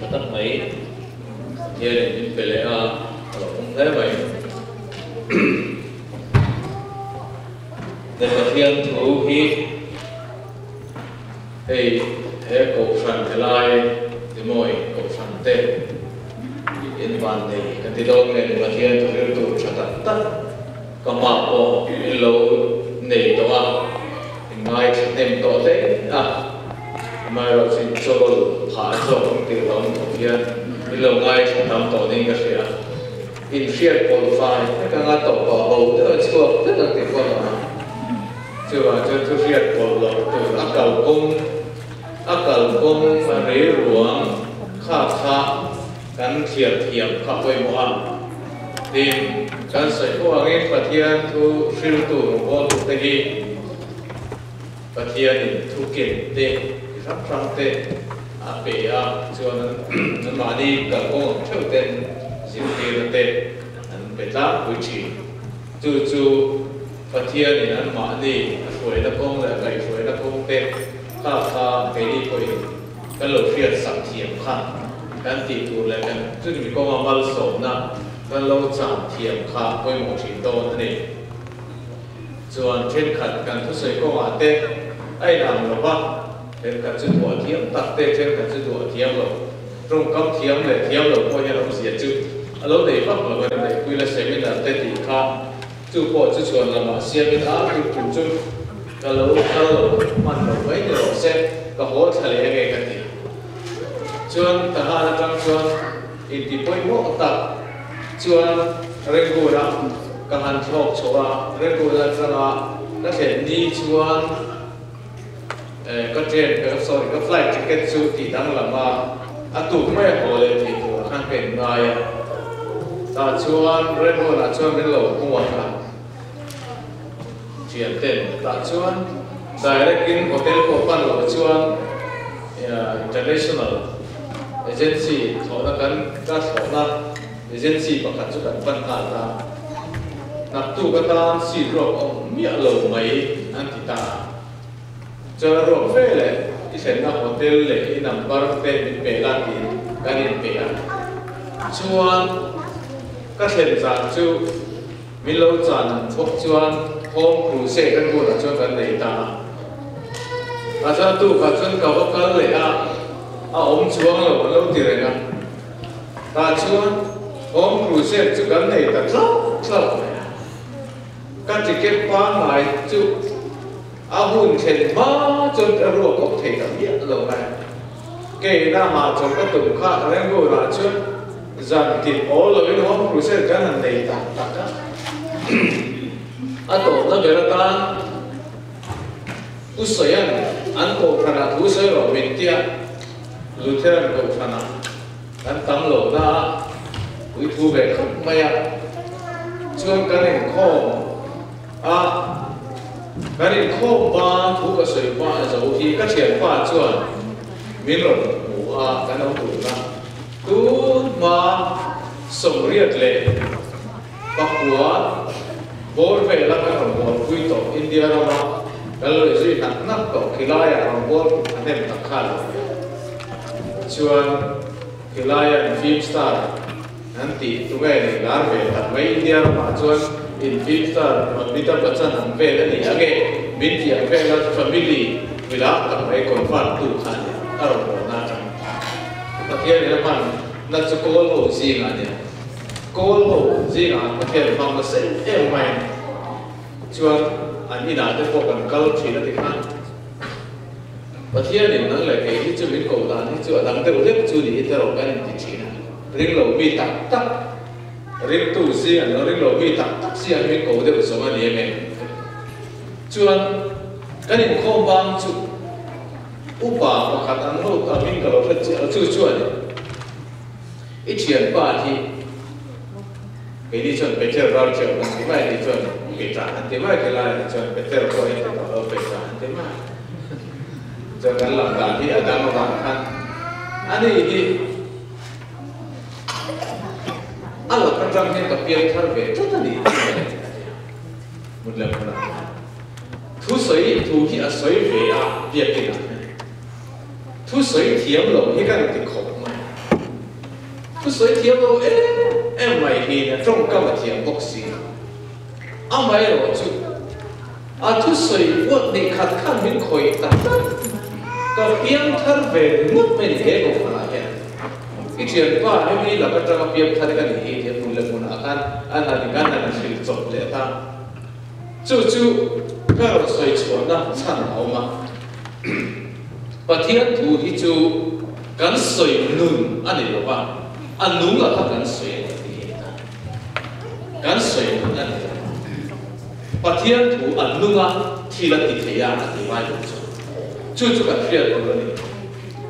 Tha tak mai Pathianin min pe leh a, a lo awm hle mai. He Pathian thu hi hei he Kohhran helai Timawi Kohhran te in van nei ka ti dawn nge ni Pathian thu riltu tha tak tak ka hma pawh in lo nei tawh a, in ngaithla hnem tawh hle a, amaherawhchu in chawl phah zawk ang tih hlauhawm khawp hian in lo ngaithla tam tawh niin ka hria. In hriat pawlh fai vek anga tawp a ho deuh a chhuak vek ang tih pawh a awm a. Chuvang chuan thu hriat pawlh loh tur a kalkawng a kalkawng a rei ruang kha kha kan thliar thiam kha pawimawh a. Tin, kan sawi fo angin Pathian thu hriltu rawngbawltu te hi Pathianin thu ken te chi hrang hrang te a pe a, chuan an mahni kalkawng ang theuh ten zirtirna te an pe tlangpui thin. Chu chu Pathianin an mahni a hruaina kawng leh a kaihhruaina kawng te kha kha keini pawhin kan lo hriat sak thiam kha kan tih tur leh kan chumi kawnga malsawmna kan lo chan thiam kha pawimawh thin dawn a ni. Chuan thenkhat kan thusawi kawngah te a inang lo va, thenkhat chu duah thiam tak te, thenkhat chu duah thiam lo, tawngkam thiam leh thiam lo pawh hian awmzia chu a lo nei vak lo a ni. Neihpuila seminar te tih kha chu pawh chu chhuan lamah siamin a tuk tum chu ka lo kal lo hman lo mai ni rawh se, ka haw thla leh ange ka ti. Chuan Tahan atang chuan inti pawimawh tak chuan Rangoon-a ka han thlawk chho a, Rangoon atanga ka thlen ni chuan ka train ka sorry ka flight ticket chu tih danglam a, a tuk mai a haw leh thei turah khan ka inngai a, tah chuan Rangoon-ah chuan min lo hmuak a, thian ten tah chuan direct in hotel pawh pan loh chuan international agency thlawhna kan ka thlawhna Agency pakhat chu kan pan nghal ta. Naktuk atan seat ruak awm miah lo mai an ti ta a. Chuan a ruak fe leh i thlenna hotel leh i number te min pe la tiin kan inpe a. Chuan ka thlen zan chu min lo chan ang bawk chuan home crusade a hmunah chuan kan nei ta a. A chuan tukah chuan ka va kal leh a, a awm chuang lo an lo ti reng a. Tah chuan Home Crusade chu kan nei ta tlauh tlauh mai a. Ka ticket pangngai chu a hun thlen hma chuan ka ruak awm thei ta miah lo mai. Keina hah chawp ka tum kha Rangoon-ah chuan zan tin awl loin Home Crusade kan han nei tak tak a. A tawpna ber atan Pu Sawian an kohhranah thu sawi rawh min tia Lutheran kohhranah kan tam lo na a, pui thu ve khawp mai a, chuan kan inkhawm a, kan inkhawm ban thu ka sawi pah zo hi ka thianpa chuan min rawn hmu a, kan lo dun a, tun hma sawmriat leh pakua bawr vela kan rawn bualpui tawh India rama kan lo inzui hnak hnak tawh khilaiah rawn bual a hnem tak kha lo nia. Chuan khilaiah in film star an tih tunge nih lar ve tak mai India ramah chuan in film star Amitabh Bachchan ang vel a ni ange min tih ang vela family milar tak mai convert tu kha a nia a rawn bualna atang Pathian in a hman na chu kawl ho zingah a nia. Kawl ho zingah Pathian hmang nasa em em mai a, chuan an inah te pawh kan kal thin a ti khan Pathianin nang leh kei hi chu min koh dan hi chu a dang deuh hlek chu niin erawh kan inti thin a, ringlo mi tak tak, ringtu zing an lo ringlo mi tak tak zingah min ko deuh zawng a ni em em. Chuan kan inkhawm bang chu upa pakhat an lo amin ka lo hre chiah lo chu chuan I thianpa hi keini chuan Bethel ral ṭeuh kan ti mai a nih chuan Petra an ti mai ti lai a nih chuan Bethel pawh hi an ti tawh lo Petra an ti mai. Chuan kan lam dan hi a dang avang khan ani hi a lak aṭang hian ka piang thar ve tlat a ni tih ka nei a ti a. Hmun leh hmunah khan thusawi thu hi a sawi ve a biakinah hian thusawi thiam lo hi kan ti khawp mai. Thusawi thiam lo em em mai hiin a tawngkam a thiam bawk si. Amaherawh chu a thusawi buat hnih khat khan min khawih tak tak. Ka piang thar ve ringawt mai ni he kohhranah hian. I thianpa hemi lak atanga piang thar ka nih hi tia hmun leh hmunah khan an han kan han hrilh chawp leh ta. Chu chu ka rawn sawi chhuahna chhan a awm a. Pathian thu hi chu kan sawi nun a ni lo va, a nung a kha kan sawi a ni tih hi a kan sawi nun a ni lo. Pathian thu a nung a, thil a ti thei a, a ti ngai lo chu. Chu chu kan hriat tur a ni.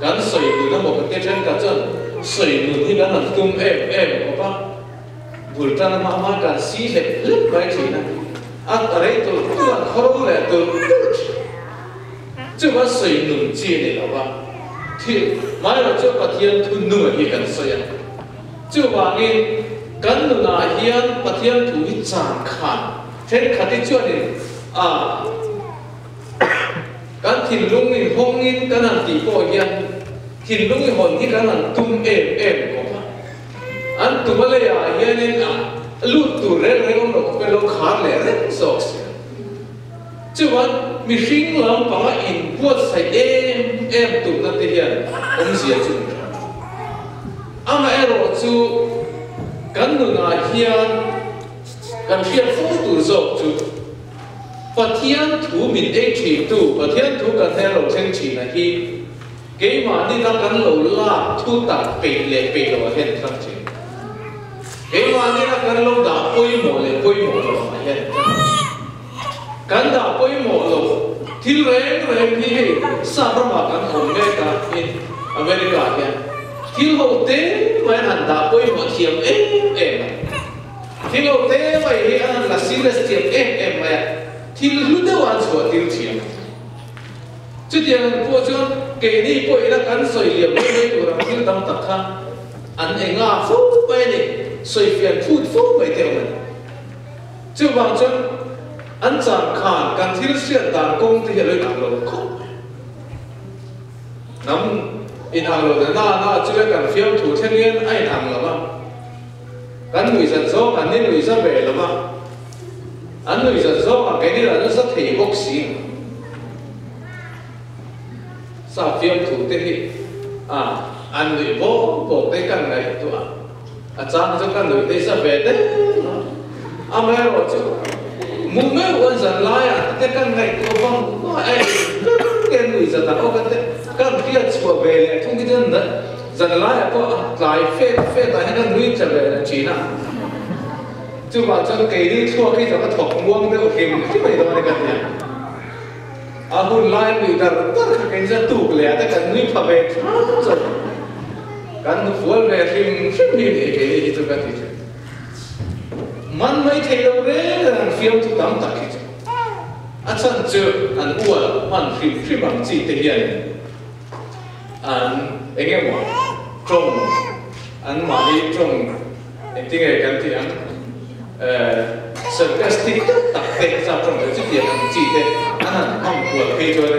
Kan sawi nun emaw ka ti thenkhat chuan sawi nun hi kan han tum em em khawp a. Bul tan a hma kan si hlep hlep mai thin a, a rei tulh tulh an khawro leh tulh tulh thin. Chuva sawi nun chi a ni lo va, thil hmairawh chu Pathian thu nunga hi kan sawi a. Chuvangin kan nunah hian Pathian thu hi chang khan thenkhat hi chuanin a kan thinlung in hawngin kan han tih pawh hian thinlung i hawn hi kan han tum em em khawp a. An tuma leiah hianin a lut tur reng reng awm lo khawp in lo khar leh reng zawk si a. Chuan mihring lampanga inbuatsaih em em tumna te hian awmzia chu an hre. Amaherawh chu kan nunah hian kan hriat fo tur zawk chu Pathian thu min ei thintu, Pathian thu kan hel lo thleng thina hi, Keimahni ta kan lo lak thu tak peih leh peih loh ah hian in thlang thin. Keimahni ta kan lo dah pawimawh leh pawimawh loh ah hian in thlang thin. Kan dah pawimawh loh thil reng reng hi hei sap ramah kan awm mek a in America ah hian thil ho te mai an han dah pawimawh thiam em em a. Thil ho te mai hi an han la serious thiam em em mai a, thil hlu deuh ah an chhuah tir thiam. Chutiang pawh chuan keini pawh ila kan sawi liam mai mai tur ang thil tam tak kha an enga fo mai a ni, sawi fian phut fo mai te awm a ni. Chuvang chuan an chang khan kan thil hriat dan kawng te hi a lo inang lo khawp mai. Hnam inang lo na na na chu le kan fiamthu thleng hian a inang lo va, kan nuihzat zawng an ni nuihza ve lo va, An nuihzat zawngah keini lah nasa thei bawk si lo. Sa fiamthu te hi a an nuih bawk bawk te kan ngaihtuah a, a chang chu ka nuih te sa ve deuh a. Amaherawh chu mu meuh an zan laiah te kan ngaihtuah vang vang a, ei ber nge nuihzat ang aw ka ti kan hriat chhuah ve leh thung hi chuan zan laiah pawh a tlai fet fet ah hian ka nui tla ve leh thin a. Chuvang chuan keini thluak hi ka thawk muang deuh hlim hlim a ni dawn a ni ka ti a. A hun lai nui dar dar kha kei chuan tuk leh ah te kan nui pha ve thlam chuan kan hnufual ve hlim hlim hi ni keini hi chu ka ti thin. Man mai thei lo reng reng an fiamthu tam tak hi chu a chhan chu an ual hman hrim hrim ang chi te hian an eng emaw tawng an mahni tawng Engtinge kan tih ang? Sarcastic tak tak te, sap tawng leh chutiang ang chi te an han hmang kual phei chuan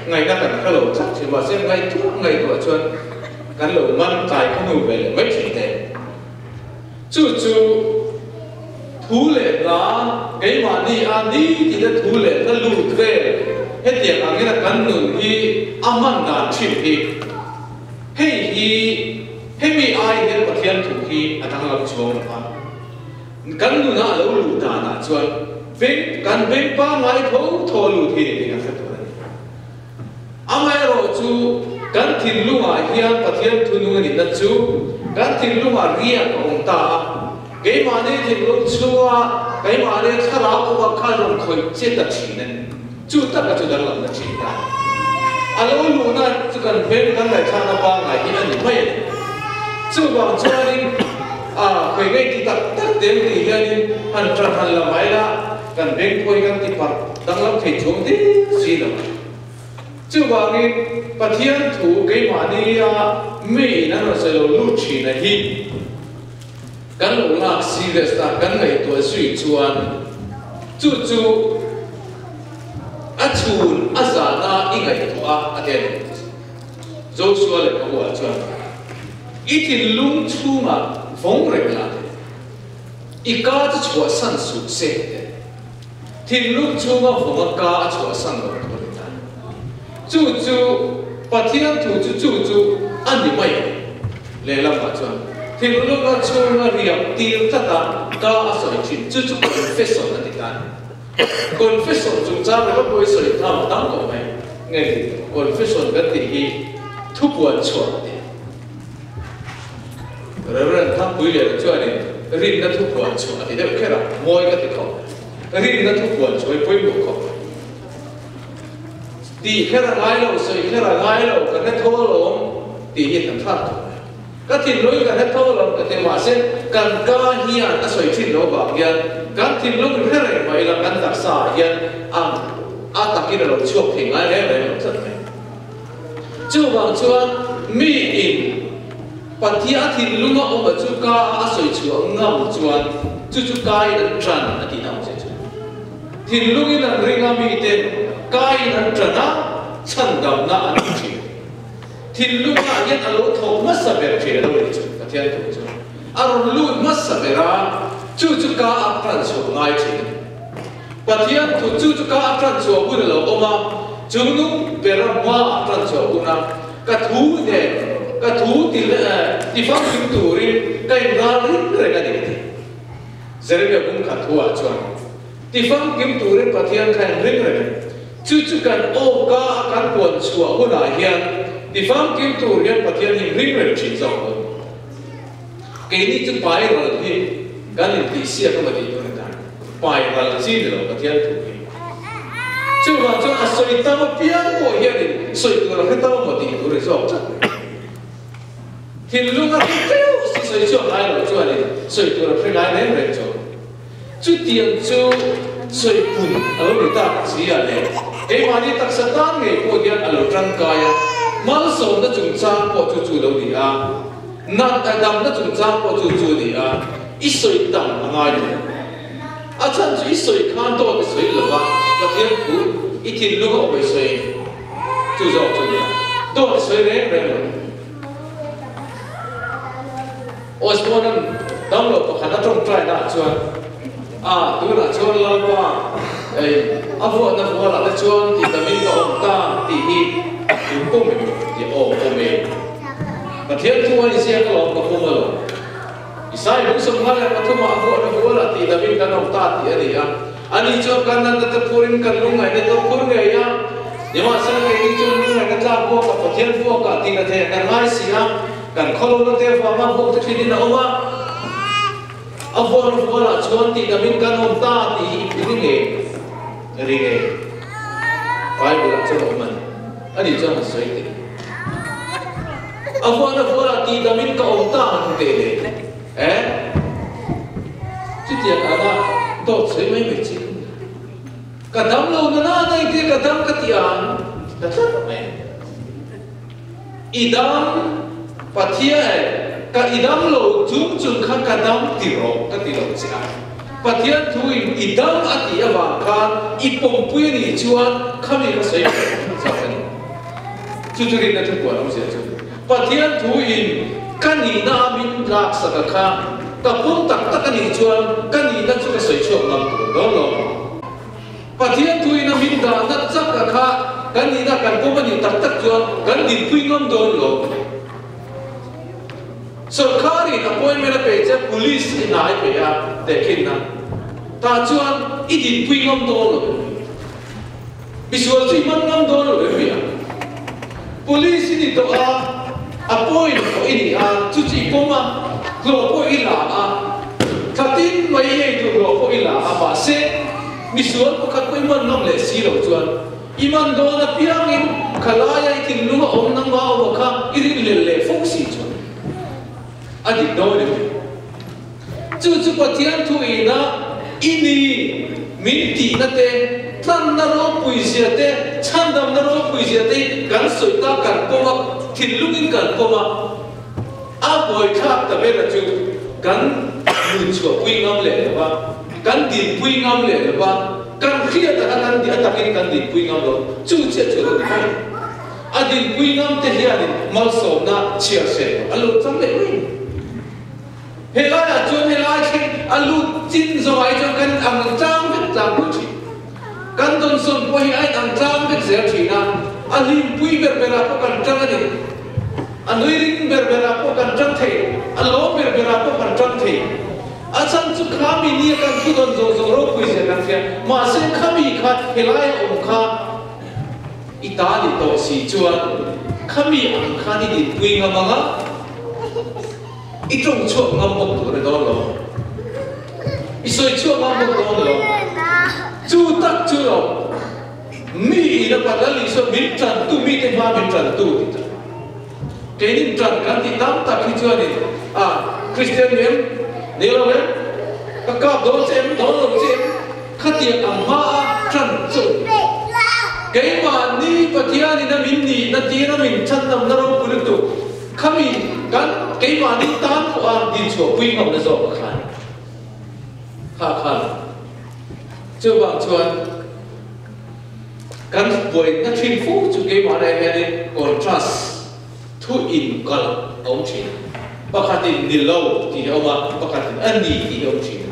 ngaihna kan hre lo tlat thin. Mahse ngaihtuah ngaihtuah chuan kan lo man tlai khawhnu ve leh mai thin te. Chu chu thu leh hla keimahni a ni tih te thu leh hla lut vel hetiang angin a kan nun hi a hman dan thin hi. Hei hi hemi ai hian Pathian thu hi a danglam chuang lo va, kan nuna a lo luh danah chuan beng kan beng pangngai tho tho a lut hi ni tih kan hre tur a ni. Amaherawh chu kan thinlungah hian Pathian thu nung a nihna chu kan thinlungah riak a awm ta a, keimahni thinlung chhunga keimahni thlarau awm ang khan rawn khawih che ta thin a ni. Chu taka chu danglamna thin ta. A lo luhna chu kan hmel kan ngaihthlakna pangngai hi a ni mai a ni. Chuvang chuanin a khawi ngei ti tak tak te ang tih hianin han ṭan han la mai la, kan beng pawh hi kan ti parh danglam thei chuang deuh si lo. Chuvangin Pathian thu keimahnia mi in an rawn sawi lo lut thin a hi kan lo lak serious a, kan ngaihtuah zui chuan chu chu A chhun a zahna i ngaihtuah a, a ti a ni. Joshua leh Paula chuan. I thinlung chhungah vawng reng la te, i ka chu chhuahsan suh se te. Thinlung chhunga vawnga ka a chhuahsan lo tur a ni ta. Chu chu Pathian thu chu chu chu a ni mai ang. Lehlamah chuan thinlunga chhunga riak tir tlata ka a sawi thin chu chu confession a ti ta a ni. Confession chungchang ringawt pawh hi sawi tham a tam tawh mai. Nge ni confession kan tih hi thupuan chhuah a ti. Reverend Thangpuiliana chuanin rinna thupuan chhuah a ti deuh kher a, mawi ka ti khawp. Rinna thupuan chhuah hi pawimawh khawp. Tih kher a ngai lo, sawi kher a ngai lo, ka hre tho alawm tih hi kan hrat tawh mai. Ka thinlung ka hre tho alawm ka ti mahse kan ka hian a sawi thin lo vang hian kan thinlung hre reng mah ila kan taksa ah hian ang a takin a lo chhuak thei ngai reng reng lo tlat mai. Chuvang chuan mi in Pathian a thinlung a awm a chu ka a sawi chhuah ngam chuan chu chu kai in an tan a tihna awm che chu. Thinlung in an ring a miten kai in an tan a chhandamna an hmu thin. Thinlung ah hian a lo thawk hmasa ber thin a lo ni chu Pathian thu chu a rawn lut hmasa ber a chu chu ka a tan chhuah ngai thin a ni. Pathian thu chu chu ka a tan chhuah hun a lo awm a, chungnung bera hma a tan chhuah hun a, ka thu nen ka thu ti ti famkim turin ka inral ring reng a ni a ti. Jeremia bung khat thu ah chuan ti famkim turin Pathian kha inring reng a ni. Chu chu kan awka a kan puan chhuah hunah hian ti famkim tur hian Pathian hi inring reng thin zawk lo. Keini chu pai ral hi kan intihsiak emaw tih tur a ni ta. Pai ral chi ni lo Pathian thu hi. Chuvang chuan a sawi tam apiang pawh hianin sawi tur a hre tam emaw tih tur a ni zawk tlat mai. Thinlung a hre teuh si sawi chhuak ngai lo chuanin sawi tur a hre ngai reng reng chu. Chutiang chu sawi pun a lo ni tak si a le. Keimahni taksa tan ngei pawh hian a lo tangkai a, malsawmna chungchang pawh chu chu lo ni a. Nat a damna chungchang pawh chu chu a ni a, i sawi tam a ngai lo. A chhan chu i sawi khan dawt i sawi lo va, Pathian thu i thinlung a awm i sawi chu zawk chu a ni a, dawt i sawi reng reng lo. Osborne-a'n damlo pakhat a tawngtai naah chuan, A, tunah chuan Lalpa, ei, a vuahna vualah te chuan tihdamin ka awm ta tih hi in pawm em? Tih aw pawm e. Pathian thu a inziak alawm ka pawm alawm. Isai 53 a vuahna vualah tihdamin kan awm ta tih a ni a. Ani chuan kan natna te phurin kan lungngaihna te phur ngei a. Nimahsela keini chuan lungngaihna tlak buakah Pathian buakah tihna theih kan ngai si a. Kan khawlona te avanga buak te thinin a awm a. A vuahna vualah chuan tihdamin kan awm ta tih hi i ring em? Ring e. Bible-ah chuan a awm a ni. Ani chuan han sawi teh. A vuahna vualah tihdamin ka awm ta han ti teh le. Eh? Chutiang anga dawt sawi mai mai chi ka ni. Ka dam lo na na na engtin ka dam ka ti ang ka tlat mai. I dam Pathian e, ka i dam lo chung chung kha ka dam ti rawh ka ti lo che a. Pathian thu in i dam a tih avang khan i pawmpui a nih chuan khami kha sawi ve ang zawk a ni. Chu chu rinna thu puan awmzia chu Pathian thu in ka nihna a min laksak a kha ka pawm tak tak a nih chuan ka nihna chu ka sawi chhuak ngam tur dawn lo. Pathian thuin a min dah nat chak a kha kan nihna kan pawm a nih tak tak chuan kan dinpui ngam dawn lo. Sorkarin appointment a pe che police i hnai pe a tehkhinna tah chuan i dinpui ngam dawn lo em ni? Misual chu i man ngam dawn lo em ni a? Police i ni tawh a, appoint pawh i ni a, chu chu i pawm a, hlawh pawh i la a, thla tin mai i ei tur hlawh pawh i la a, mahse misual pakhat pawh i man ngam leh si lo chuan i man dawn apiangin khalaia i thinlung a awm nangmah awm a kha i rinhlel leh fo si chuan a dik dawn em ni? Chu chu Pathian thuina i ni min tihna te, tlanna ropui zia te, chhandamna ropui zia te hi kan sawi ta kan pawm a, thinlungin kan pawm a, a buaithlak ta ber a chu kan nun chhuahpui ngam leh lo va, kan dinpui ngam leh lo va, kan hriat anga kan a takin kan dinpui ngam lo, chu chiah chu a lo ni mai. A dinpui ngam te hianin malsawmna chhiar sel loh an lo chang leh mai. Helaiah chuan helai thleng a lut chin zawngah hi chuan kan ang tlang vek tlangpui thin. Kan dawnsawn pawh hi a inang tlang vek zel thin a, a hlimpui ber berah pawh kan tang a ni. A nui ring ber berah pawh kan tang thei, a lawm ber berah pawh kan tang thei. A chhan chu khami nia kan thu dawn zawng zawng ropui zia kan hria, mahse khami kha helaia awm kha i ta ni tawh si chuan khami ang khan i dinpui ngam ang a, i tawng chhuak ngam bawk tur a ni dawn lo, i sawi chhuak ngam bawk dawn lo. Chu tak chu lo mi in a pat Lal Isua min tantu mite hma min tantu ti ta. Keinin tan kan tih tam tak hi chuanin a Kristian ni em? Ni lo em? Ka kap dawn che em? Dawn lo che em? Khatiang ang hma a tan chu keimahni Pathianin a min nihna tir a min chhandamna ropui lutuk khami kan keimahni tan pawh a dinchhuahpui ngamna zawk khan kha khan chuvang chuan Kan buaina thin fo chu keimah leh hianin contrast thu inkalh a awm thin. Pakhatin ni lo tih hi a awm a, pakhatin a ni tih hi a awm thin.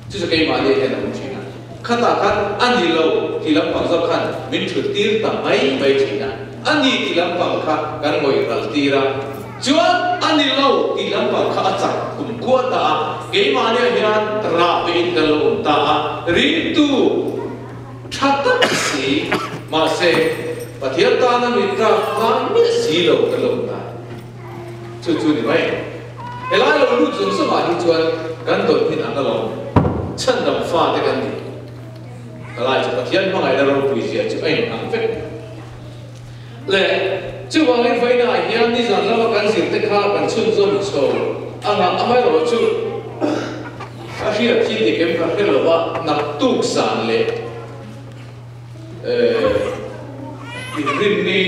Chu chu keimah leh hian a awm thin a. Khatah khan a ni lo tih lampang zawk khan min thut tir ta mai mai thin a. A ni tih lampang kha kan ngawih ral tir a. Chuan a ni lo tih lampang kha a chak kum kuah ta a. Keimah leh hian rah pehin kan lo awm ta a. Ringtu. Tha tak si, mahse Pathian tana mi tlak ngai miah si lo kan lo ngai. Chu chu ni mai. Helai lo lut zawng zawngah hi chuan kan dawn hin ang alawm. Chhandam fate kan ni. Helai chu Pathian hmangaihna ropui zia chu a in ang vek. Le, chuvangin vawiinah hian nizan lama kan zirte kha kan chhunzawm chho anga amaherawhchu a hriat hi dik em ka hre lo va, naktuk zan leh inrinni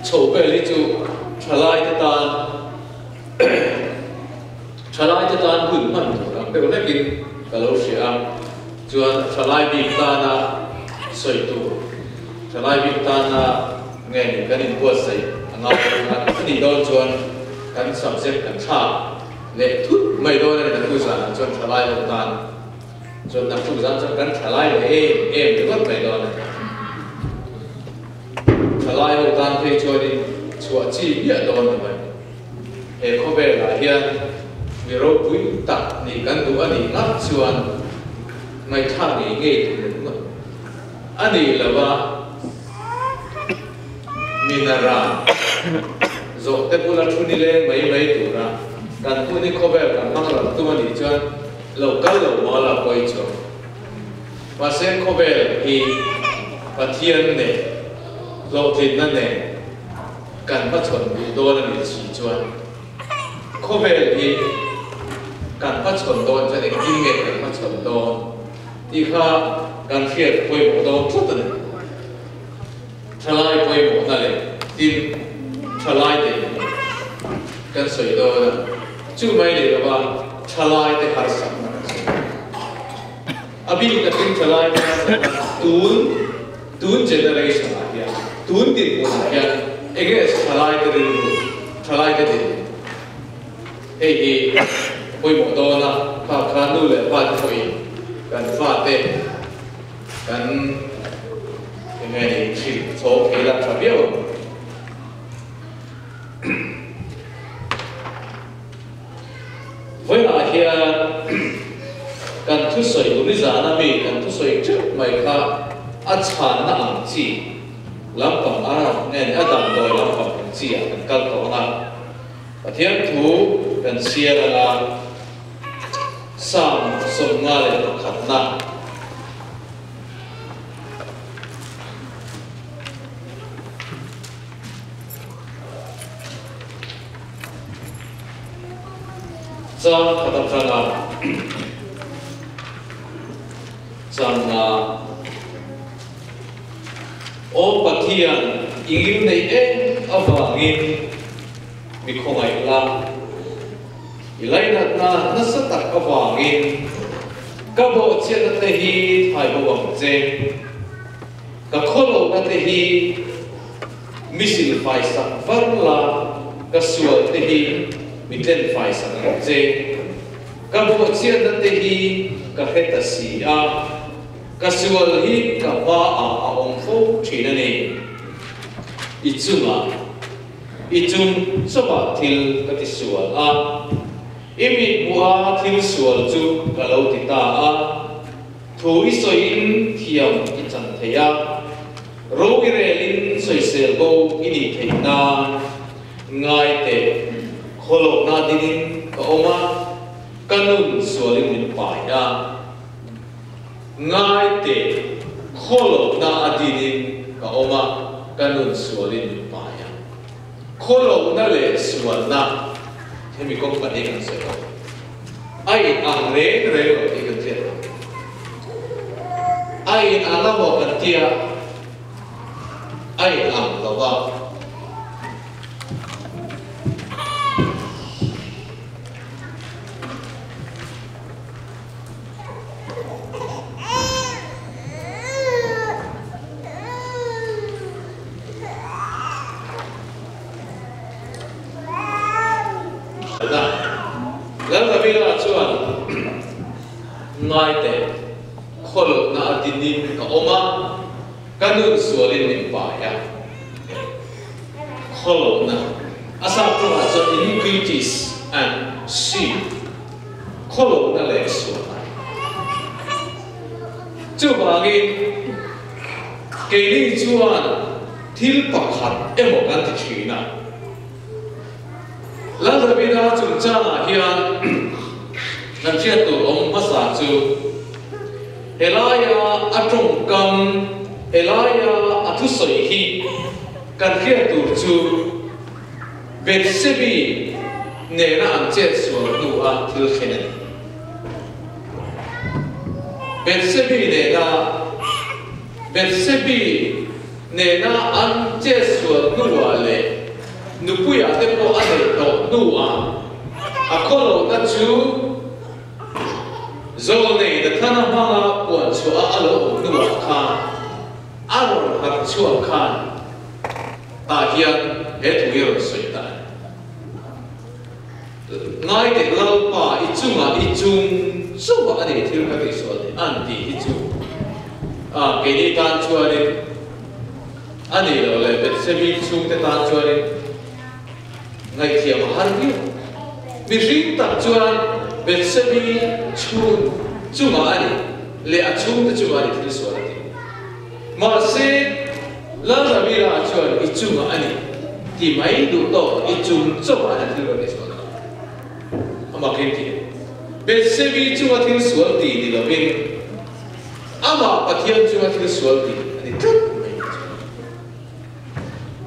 chho vel hi chu thalaite tan thalaite tan hun hman tur ang deuh hlekin ka lo hria a, chuan thalai bik tana sawi tur. Thalai bik tana nge ni kan inbuatsaih a ngai dawn a, a nih dawn chuan kan subject kan thlak leh thut mai dawn a ni naktuk zanah chuan thalai ho tan chuan naktuk zan chuan kan thalai leh em em ringawt mai dawn a ni. Thalai ho tan phei chuanin chhuah chi miah dawn ni mai. He khawvelah hian mi ropui tak nih kan duh a nih ngat chuan ngaihthlak ngei ngei tur ni ringawt. A nih lo a, Minara zawhte bula thu ni leng mai mai tura kan hun hi khawvel kan hmang ram tum a nih chuan lo kal lo maw la pawi chu. Mahse khawvel hi Pathian nen hlawhtlinna nen kan hmachhawn duh dawn a nih si chuan khawvel hi kan hmachhawn dawn chuan engtin nge kan hmachhawn dawn? Tih kha kan hriat pawimawh dawn tlat a ni. Thalai pawimawhna leh tin thalai te hi kan sawi dawn a, chu mai leh lova thalai te harsatna kan sawi dawn. A bik takin thalai te harsatna tun tun generation ah hian tun dinhmunah hian enge thalai te rilru thalai te dinhmun Hei hi a pawimawh dawn a, kha kha nu leh pa te pawhin kan fate kan eng nge ni hrilh chhawk thei la tha viau ang. Vawiinah hian kan thusawi tur nizana mi kan thusawi teuh mai kha a chhanna ang chi lampang a nge ni a damdawi lampang ang chi ah kan kal tawh ang a. Pathian thu kan chhiar anga Psalm 51na. Chang khat atanga chang nga. Aw Pathian, i ngilneih em avangin Mi khawngaih la, i lainatna nasa tak avangin ka bawhchhiatna te hi thai bo ang che. Ka khawlohna te hi Mi silfai sak var la, ka sual te hi mi tlenfai sak ang che. Ka bawhchhiatna te hi ka hre ta si a, ka sual hi ka hmaah a awm fo thin a ni. I chungah, i chung chawpah thil ka ti sual a, i mithmuha thil sual chu ka lo ti ta a, thu i sawiin thiam i chan thei a, ro i relin sawisel bo i nih theih nan ngai teh khawlawkna dingin ka awm a, ka nun sualin min pai a. Ngai teh khawlawkna a dinin ka awm a, ka nun sualin min pai a. Khawlawkna leh sualna hemi kawng pahnih kan sawi lo. A in ang reng reng lo tih kan hriat ang. A in ang a maw kan tia, a in ang lo va. Na. Lalravila chuan Ngai teh, khawlawhna a dinin ka awm a, ka nun sualin min pai a. Khawlawhna a sap tawngah chuan iniquities and sin, khawlawhna leh sualna. Chuvangin keini chuan thil pakhat emaw kan ti thin a. Lal Davida chungchangah hian kan hriat tur awm hmasa chu helaia a tawngkam, helaia a thusawi hi kan hriat tur chu Bethsebi nena an chet sual hnua thil thlen a ni. Bethsebi nena Bethsebi nena an chet sual hnuah leh Nupuiah te pawh a neih tawh hnuah a khawlohna chu Zawlnei Nathana hmanga puan chhuah a lo awm hnuah khan a rawn harh chhuak khan tah hian he thu hi a rawn sawi ta a ni. Ngai teh Lalpa i chungah i chung chauhah a nei thil ka tihsual ni an tih hi chu keini tan chuanin A nih loh leh Bethsebi chhungte tan chuanin ngaihthiam a har viau. Mihring tak chuan Bethsebi chhung chungah a ni leh a chhungte chungah a ni thil sual a ti. Mahse, Lalramira chuan i chungah a ni ti mai duh tawk i chung chauhah a ni thil rawn ti sual a. Amah khin ti. Bethsebi chunga thil sual ti ni lovin Amah Pathian chunga thil sual tih a ni tlat mai ni chu.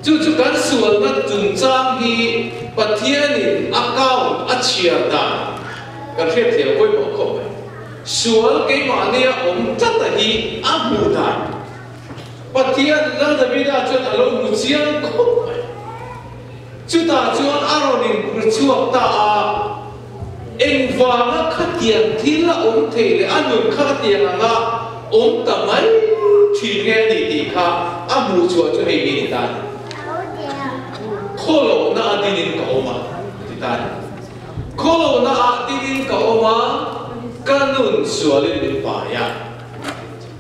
Chu chu kan sualna chungchang hi Pathianin a count a chhiar dan kan hriatthiam pawimawh khawp mai. Sual keimahnia awm tlata hi a hmuh dan Pathian Lal Davida chuan a lo hmu chiang khawp mai. Chutah chuan a rawn inphur chhuak ta a. Engvanga khatiang thil a awm thei leh a nun kha khatiang anga awm ta mai thin nge a ni tih kha a hmuh chhuah chu hei hi ni ta a ni. Khawlohna a dinin ka awm a, a ti ta a ni. Khawlohna ah dinin ka awm a, ka nun sualin min pai a, a ti chu.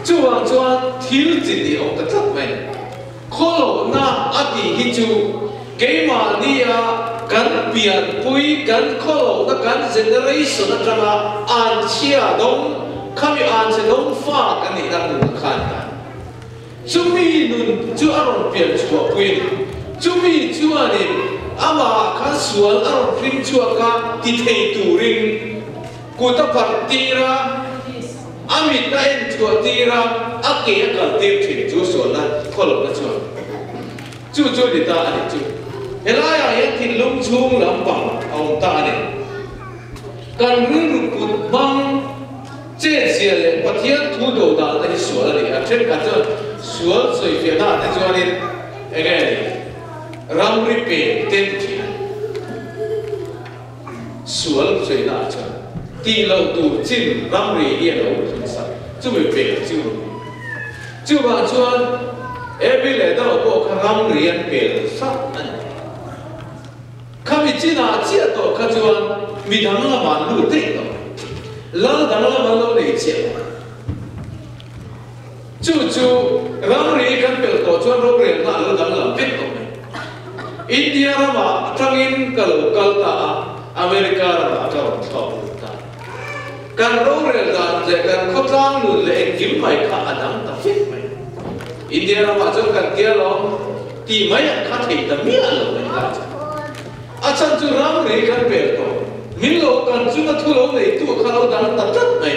Chuvang chuan thil chi tih a awm ta tlat mai. Khawlohna a tih hi chu keimahnia kan pianpui, kan khawlohna, kan generation atanga anchhia dawng, khami anchhe dawng fa kan nihna nun kha a ni ta. Chumi nun chu a rawn pian chhuahpui a ni. Chumi chuanin amahah khan sual a rawn hring chhuak a ti thei turin kut a pharh tir a, A mit a en chhuah tir a, a ke a kal tir thin chu sualna khawlawhna chuan chu chu ni ta a nih chu. Helaiah hian thinlung chhung lampang a awm ta a ni. Kan rilru kut hmang chetzia leh Pathian thu do danna hi sual a ni a. Thenkhat chuan sual sawifiahna ah te chuanin eng nge ni ramri pe te ti thin a ni. Sual sawinak ah chuan tih loh tur chin ramri hi a lo thun sak chumi pek chu. Chuvang chuan he Evi leh Adama pawh kha ramri an pel sak a ni. Khami chinah chiah tawh kha chuan mi dang lamah an lut daih tawh. Lal dang lam an lo nei chiah tawh. Chu chu ramri kan pelh tawh chuan rorelna a lo danglam vek tawh mai. India ramah atangin ka lo kal ta a, America ramah ka rawn thlawk lut ta. Kan rorel dan leh kan khawtlang nun leh engkim mai kha a dang ta vek mai. India ramah chuan kan tia lawm tih mai ang kha thei ta miah lo mai ta chuan. A chhan chu ramri kan pel tawh. Min lo kan chunga thu lo neitu kha lo dang ta tlat mai.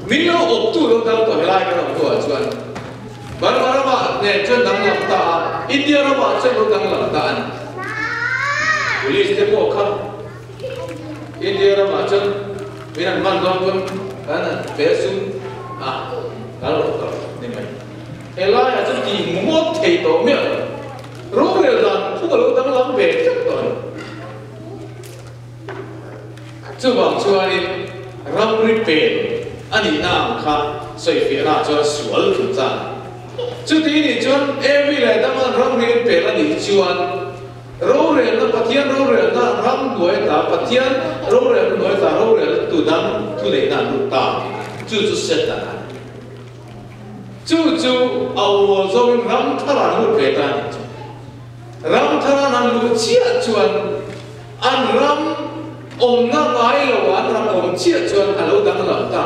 Min lo awptu lo dang tawh helai kan awm hnuah chuan Burma ramah nen chuan danglam ta a, India ramah chuan lo danglam ta a ni. Police te pawh kha India ramah chuan min an man dawn chuan kan han pe sum a, kal rawh kal rawh ni mai. Helaiah chuan tih ngawt thei tawh miah lo. Rorel dan phung a lo danglam ve tlat tawh a ni. Chuvang chuanin ramri pen a nihna ang kha sawifiahna chuan sual chung chang a ni. Chuti nih chuan Evi leh Adama'n ramri an pel a nih chuan rorelna, Pathian rorelna ram hnuai ta, Pathian rorelna hnuai ta rorelna tu dang thuneihna an lut ta a ni. Chu chu Setana a ni. Chu chu a ual zawngin ram thar an lut ve ta a nih chu. Ram thar an luh chiah chuan an ram awmna ngai lo an ram awm chiah chuan a lo danglam ta.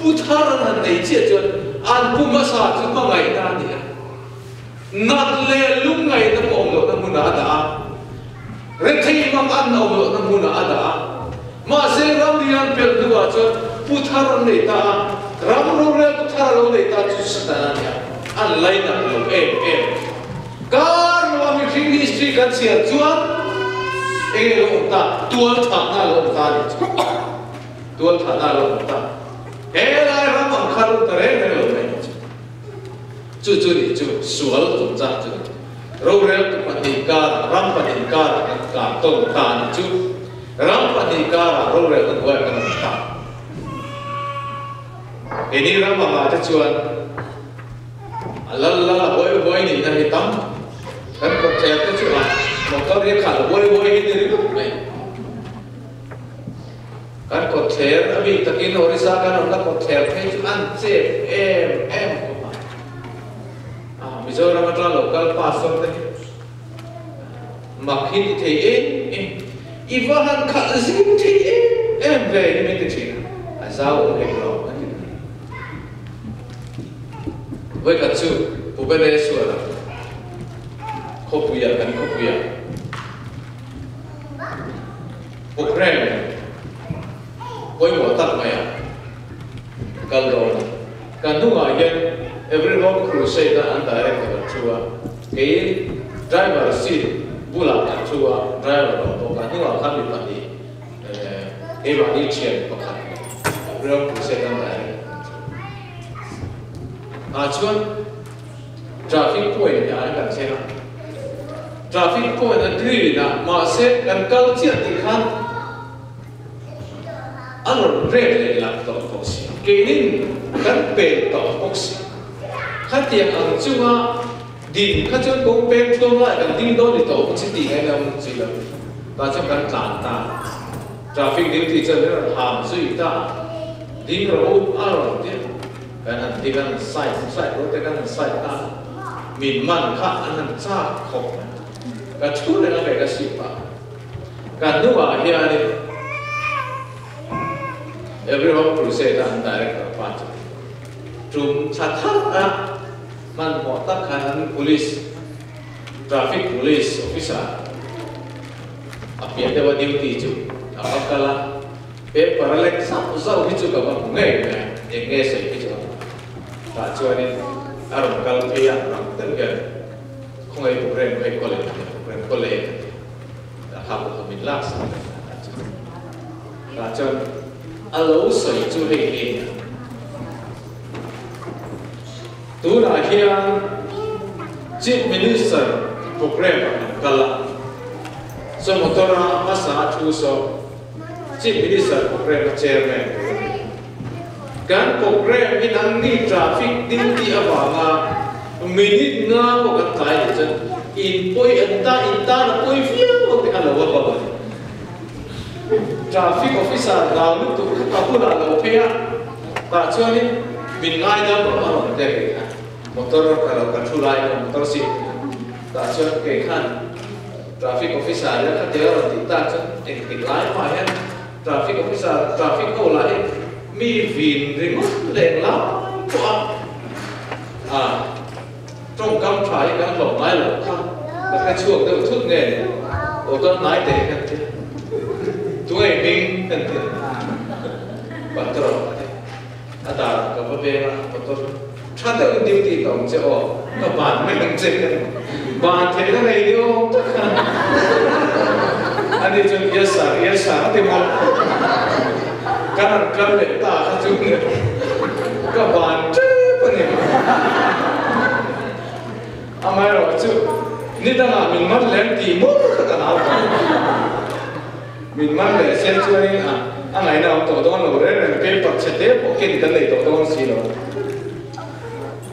Pu thar an han nei chiah chuan an pu hmasa chu hmangaihna a ni a. Nat leh lungngaihna pawh awm lohna hmunah a dah a. Rethei mang an awm lohna hmunah a dah a. Mahse ramri an pelh hnuah chuan pu thar an nei ta a, ram roreltu thar a lo nei ta chu Satan a ni a, an lainat lo em em. Kar lova mihring history kan chhiar chuan enge lo awm ta? Tualthahna a lo awm ta a nih chu. Tualthahna a lo awm ta. He lai ram ang kha lo ta reng reng lo mai nih chu. Chu chu nih chu sual chungchang chu ni. Roreltu pahnih karah, ram pahnih karah kan kar tawn ta a nih chu. Ram pahnih karah rorelna hnuaiah kan awm ta. Keini ram angah te chuan A lal lal a huai huai nihna hi tam. Kan kawtthler te chu a motor hi a khalh huai huai hi ni ringawt mai. Kan kawtthler a bik takin Orissa kan awmna kawtthler phei chu an chep em em khawp a. A Mizoram atanga lo kal pastor te hi mak hi ti thei em em. I va han khalh zing thei em em ve hi min ti thin a, a zau awm hek lo an ti thei. Vawikhat chu Bhubaneswar-ah khawpuiah kan khawpuiah programme pawimawh tak maiah kal dawn a. Kan hnungah hian Every Home Crusade-a an director an thu a, kei driver seat bulah kan thu a, driver awm bawk a, hnungah khan mi pahnih Keimahni thian pakhat leh Ram Crusade an direct an chu. Ah chuan traffic point ah an kan thleng a, traffic point a green a mahse kan kal chiah tih khan a rawn red leh lak tawh bawk si, keinin kan pen tawh bawk si. Khatiang ang chunga Din kha chuan kawng peng tlawm lai kan ding dawn ni tawh chi tih ngaih na awm chi lo. Tah chuan kan tlan ta. Traffic duty chuan min rawn ham zui ta. Ding rawh u a rawn ti a. Kan han ding an han side side rawh te kan han side ta. Min man kha an han chak khawp mai. Ka thu reng a ve ka sip a. Ka hnuah hianin Every Home Crusade a an director pa chu tum thla thar a. Hmanhmawh tak khan an police, traffic police officer a piah deuh a duty chu a va kal a, paper a lek zauh zauh hi chu ka va hmu ngei mai a, eng nge sawi hi chu ka hmu. Tah chuanin a rawn kal phei a, rang deuh hian khawngaih Ukraine phei college a nia, Ukraine college a nia, tah kha pawh kha min lak sak vek a tah chuan. Tah chuan a lo sawi chu hei hi a nia. Tunah hian Chief Minister programme ah kan kal a, saw motor a hmasa a thu saw Chief Minister programme a chairman tur a ni. Kan programme hi nangni traffic duty avanga Minute nga pawh kan tlai leh chuan in pawi an ta in tan a pawi viau ang tih kha lo va bawk a ni. Traffic officer hlau lutuk kha ka bulah lo phei a, tah chuanin min ngaidam rawh a rawn tia kei khan motor ka lo ka thu lai kha motor seat tah chuan kei khan traffic officer hian khatia a rawn tih tak chuan engtik lai hmaah hian Traffic officer, traffic ho lah hi mi vin ringawt leh lai pawh a a tawngkam tha hi kan hlawh ngai lo kha ka hre chhuak deuh thut nge ni aw chuan hnai teh hian ti tunge hming hian ti patro a ti a dar ka va veng a motor tha deuhin duty ka awm che aw ka ban mai ang che ban theihna nei ni awm tak khan ani chuan yes sir yes sir a ti mawlh kan han kal leh ta kha chu ka ban tep a ni amaherawh chu ni dangah min man lem tih mawlh kha ka nau tawh. Min man leh sen chuanin a a ngaihna awm tawh dawn lo reng reng, paper chhe te pawh ken kan nei tawh dawn si lo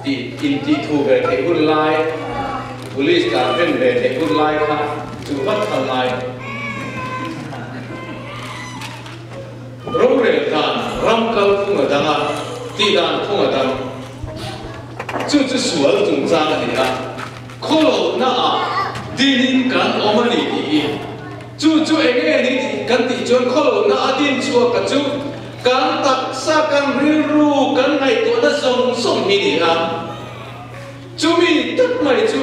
tih intih thu ve theih hun lai, police dan ren ve theih hun lai kha chu vat kha ngai. Rorel dan ram kal phung a dang a, tih dan phung a dang. Chu chu sual chungchang a ni a, khawlohna ah dinin kan awm a ni tih hi. Chu chu eng nge ni tih kan tih chuan khawlohna a din chhuak a chu kan taksa, kan rilru, kan ngaihtuahna zawng zawng hi ni a. Chumi tak mai chu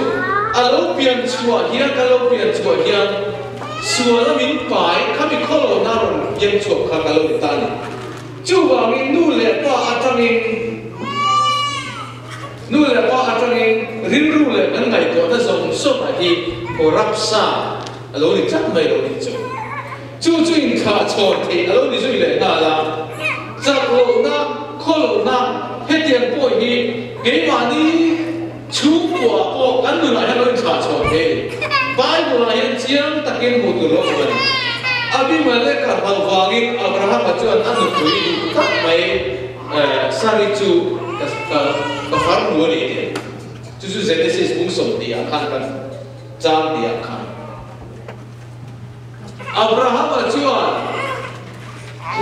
a lo pian chhuah hian, kan lo pian chhuah hian sual a min pai khami khawlohna rawn pian chhuak kha ka lo ni ta a ni. Chuvangin nu leh pa atangin Nu leh pa atangin rilru leh kan ngaihtuahna zawng zawng ah hi corrupt sa a lo ni tlat mai lo nih chu. Chu chu inthlah chhawn theih a lo ni zui leh nghal a. Chak lohna, khaw lohna hetiang pawh hi keimahni chhungkua pawh kan nunah hian lo inthlah chhawn thei a ni. Bible ah hian chiang takin hmuh tur lo awm a ni. Abimeleka hlauh vangin Abrahama chuan a nupui duh tak mai Sari chu ka far hmu a ni tih chu chu Genesis bung 20 ah khan kan chang tih ah khan Abrahama chuan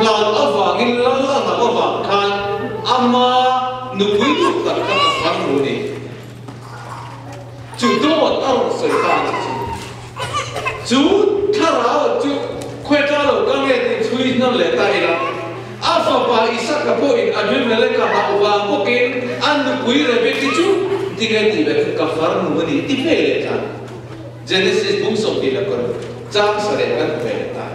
hlau avangin lal a hlauh avang khan ama nupui duh tak kha ka far hmu a ni chu dawt a rawn sawi ta a ni chu Chu thlarau chu khuaitla lo ka nge tih chhui hnan leh ta ila, a fapa Isaka pawhin Abimeleka hauh vang bawkin a nupui Rebeki chu tinge tih ve kha ka farnu a ni ti ve leh ta. Genesis bung 21 chang sareh kan hmu ve leh ta.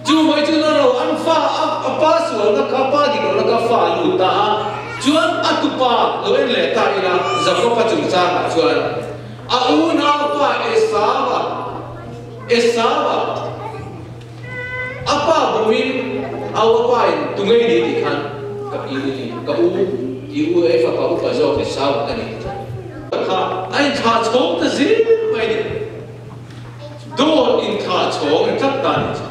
Chu mai chu na lo an fa a a pa sualna kha pa dik lohna kha fa a lut ta a, chuan a tupa lo en leh ta ila Jakob-a chungchangah chuan A unaupa Esau-a, Esau-a, a pa bumin a upain tu ngei ni tih khan ka pi u ni, ka u, i u e fapa upa zawk Esau-a ka ni ti khan. Kha a inthlah chhawng ta zir mai ni. Dawt inthlah chhawng in tlat ta ni chu.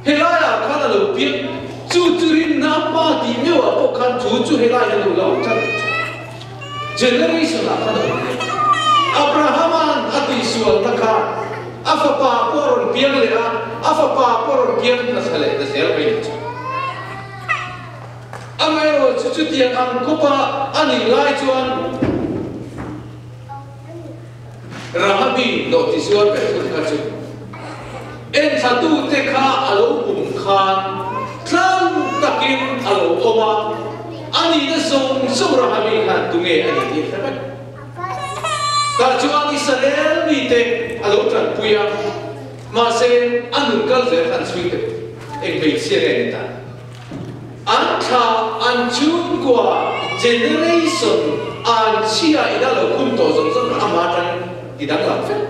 Helaiah khan a lo piang, chu chu rinna a pa tih meuhah pawh khan chu chu helai hian a lo la awm tlat ni chu. Generation ah khan a awm leh. Abrahama'n a tihsualna kha a fapa pawh a rawn piang leh a, a fapa pawh a rawn piang hmasa leh ta zel mai nih chu. Amaherawh chu chutiang ang khawpa a nih lai chuan Rahabi nawh tisual ber thung kha chu enthlatute kha a lo bum khan tlang takin a lo awm a, a nihna zawng zawng Rahabi khan tunge a nih tih a hre vek. Tah chuan Israel mite a lo tanpui a, mahse a nun kal zel khan chhui teh eng hmeichhia nge ni ta? An thla, an chhungkua, generation, an chhia in a lo khum tawh zawng zawng kha ama atangin ti danglam vek.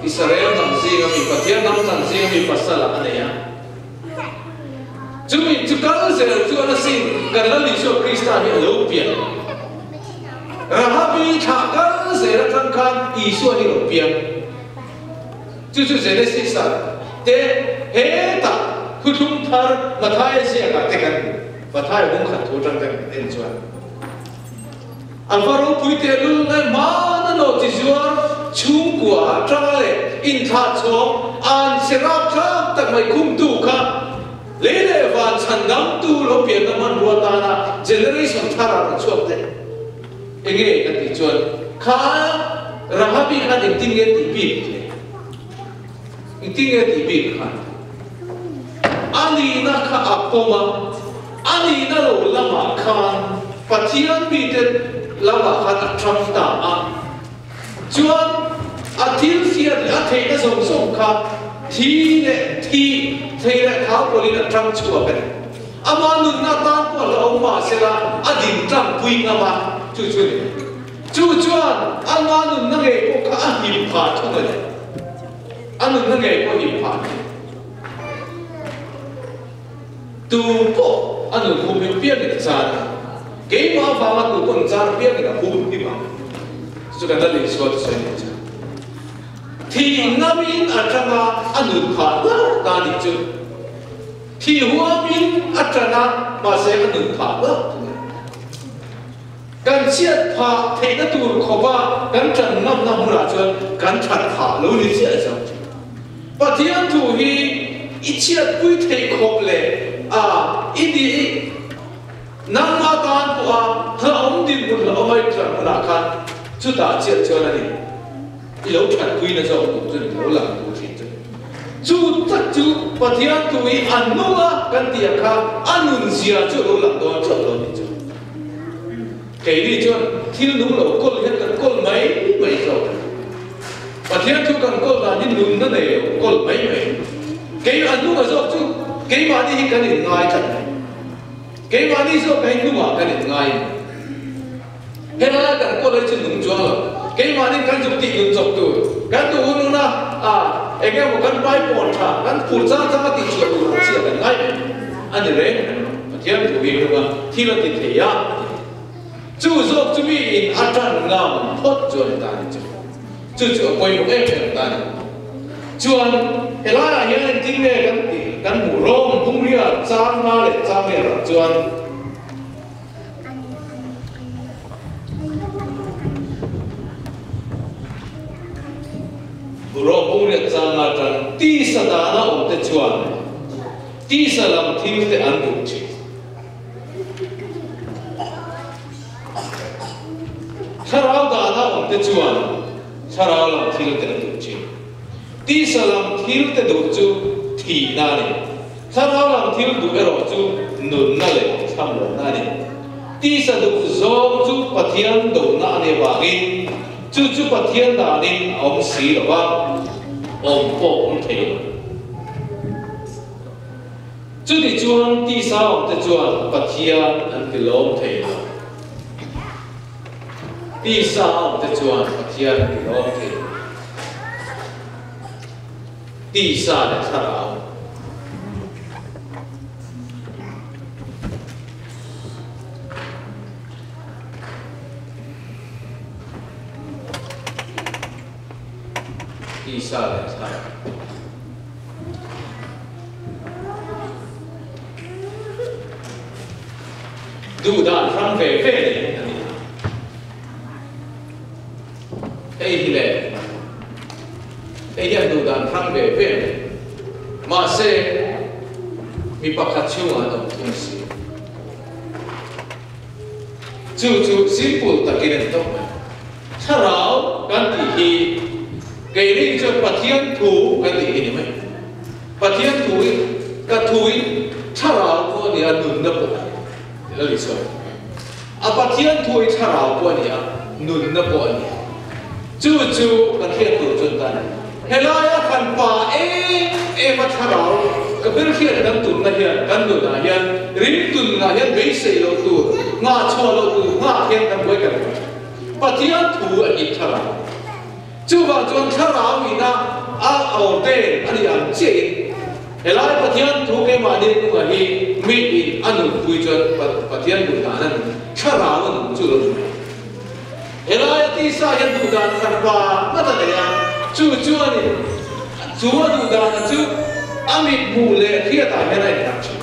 Israel hnam zinga mi, Pathian hnam thlan zinga mi pasal a nei a. Chumi chu kal zel chuan asin kan Lal Isua Krista hi a lo pian. Rahabi thlah kal zel atang khan Isua hi lo piang. Chu chu Genesis ah te hetah thuthlung thar Mathaia ziakah te kan Mathaia bung khat thu atang kan en chuan. A va ropui tehlul ngai hmana nawhchizuar chhungkua atanga leh inthlah chhawng an che rapthlak tak mai khumtu kha lei leh van chhandamtu lo pianna hmanrua tana generation thar a rawn chhuak daih. Enge kan tih chuan kha Rahabi khan engtin nge tih bik le? Engtin nge tih bik khan? A nihna kha a pawm a, a nihna lo lamah khan Pathian mite lamah khan a ṭang ta a. Chuan a thil hriat leh a theihna zawng zawng kha thi leh thi, thei leh thau pawlhin a ṭang chhuak a ni. Ama nunna tan pawh a hlauhawm mah sela a din tlangpui ngam a, chu chu a ni. Chu chuan ama nunna ngei pawh kha a him phah thung a ni. A nunna ngei pawh him phah a ni. Tu pawh a nun hum him piangin a chan a, keimah avanga tu pawh an chan piangin a hum him ang. Chu chu kan la Isua thusawi nih chu. Thih ngamin a tang a, a nun phah hlauh ta nih chu. Thih huamin a tan a, mahse a nun phah hlauh thung a ni. Kan chhiat phah theihna tur khawpa kan ṭan ngamna hmunah chuan kan ṭhat phah lo ni chiah zo. Pathian thu hi i chhiatpui theih khawp leh a i ni i nangma tan pawha hlauhawm dinhmun hlauhawm a i ṭan hunah khan chutah chiah chuan a ni i lo ṭhatpuina zawk tur chu ni lo lang tur ṭhin chu. Chu tak chu Pathian thu hi a nung a kan tih ang kha a nunzia chu a lo lang dawn chauh lo ni chu. Keini chuan thil nung lo kawl hian kan kawl mai mai zawk a ni. Pathian chu kan kawl dan hi nunna nei lo kawl mai mai a ni. Kei a hnunga zawk chu keimahni hi kan inngai tlat mai. Keimahni zawk hi hnungah kan inngai a ni. Helai kan kawl hi chu nung chuang lo. Keimahni kan zuk tih nun chawp tur, kan duh hun huna a eng emaw kan pai pawn tha, kan phur chang changa tih chhuah tur ang chiah kan ngai mai a ni reng. Pathian thu hi hnunga thil a ti thei a a ti. Chu zawk chu mi in a tan ngam phawt chuan a tan chu. Chu chu a pawimawh em em a tan a ni. Chuan helaiah hian engtin nge kan tih kan hmuh rawng bungria chang nga leh chang lian ah chuan Rawng bungria chang nga tan tisa dana awm te chuan Tisa lam thil te an duh thin. Thlarau dana awm te chuan thlarau lam thil te an duh thin. Tisa lam thil te duh chu thihna a ni. Thlarau lam thil duh erawh chu nunna leh thlamuanna a ni. Tisa duh zawng chu Pathian dohna a nih avangin chu chu Pathian danin a awm si lo va, awm pawh awm thei lo. Chuti chuan tisa awmte chuan Pathian an ti lawm thei lo. Tisa awmte chuan Pathian an ti lawm thei lo. Tisa leh thlarau. Tisa leh thlarau. Duh dan hrang ve ve nei a ni a. Hei hi le, hei hian duh dan hrang ve ve a nei. Mahse, mi pakhat chhungah an awm thung si. Chu chu simple takin a ni tawp mai. Thlarau kan tih hi keini chuan Pathian thu kan tih hi ni mai. Pathian thu hi ka thu hi thlarau pawh a ni a, nunna pawh a ni tih la Isua hi. A Pathian thu hi thlarau pawh a ni a, nunna pawh a ni. Chu chu kan hriat tur chuan tan helaia kan pa em em a thlarau ka hmelhriat kan tumna hian kan nunah hian ringtunah hian beisei loh tur, nghahchhuah loh tur nghak hian kan buai kan buai. Pathian thu a hit thlarau. Chuvang chuan thlarau ina a ordain a nih ang chiahin helai Pathian thu keimahni hnungah hi mi in a nunpui chuan Pathian duhdan a nun, thlarau a nun chu lo ni mai. Helai a tisa hian duhdan khat pa ngat a nei a, chu chuanin chu a duhdana chu a mit hmuh leh hriatah hian a innghat thin.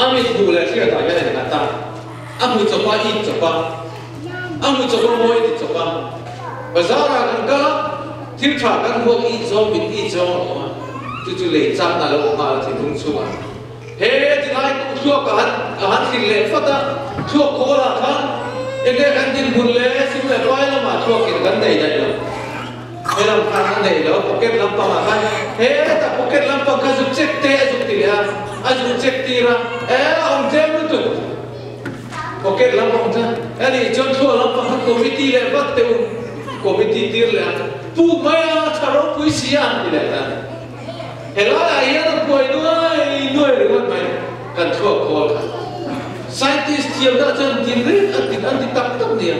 A mit hmuh leh hriatah hian a innghat a, a hmu chawp a, it chawp a. A hmu chawp a mawi ti chawp a. Bazar ah kan kal a, thil tha kan huak ih zawng mit ih zawng a awm a, chu chu lei chakna a lo awm nghal a thinlung chhungah. He tilai kawng thluak a han a han thlir leh fat a, thluak khawl ah khan enge kan dinhmun le sum leh pai lamah thluakin kan nei daih lo. He lam khan a nei lo, pocket lampang ah khan hetah pocket lampang kha zuk check te a zuk ti leh a, a zuk check tir a, e a awm tlem lutuk. Pocket lampang chuan a nih chuan thluak lampang kha committee leh vat teh u, committee tir leh a, puk mai a, tha ropui si a an ti leh ta. Helaiah hian a buai nuai nuai ringawt mai kan thluak khawl kha. Scientist thiamna chuan tin reng an ti an ti tak tak nia.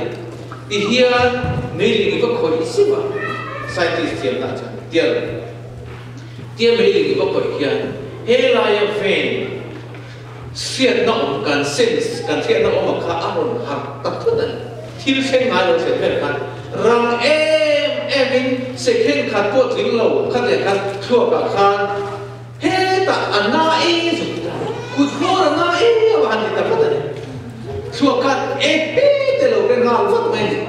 Ti hian meiling i va khawih zeuh a, scientist thiamna chuan tial tia meiling i va khawih hian helaia vein hriatna awm kan sense kan hriatna awm ang kha a rawn harh tak thut a ni. Thil thleng ngai lo thlen vel khan rang em em in second khat pawh tling lo kha leh khan thluak ah khan hetah a na e zuk ta kut hmawr a na e a han ti ta vat a ni. Thluak khan e he te lo be nghal vat mai a ni.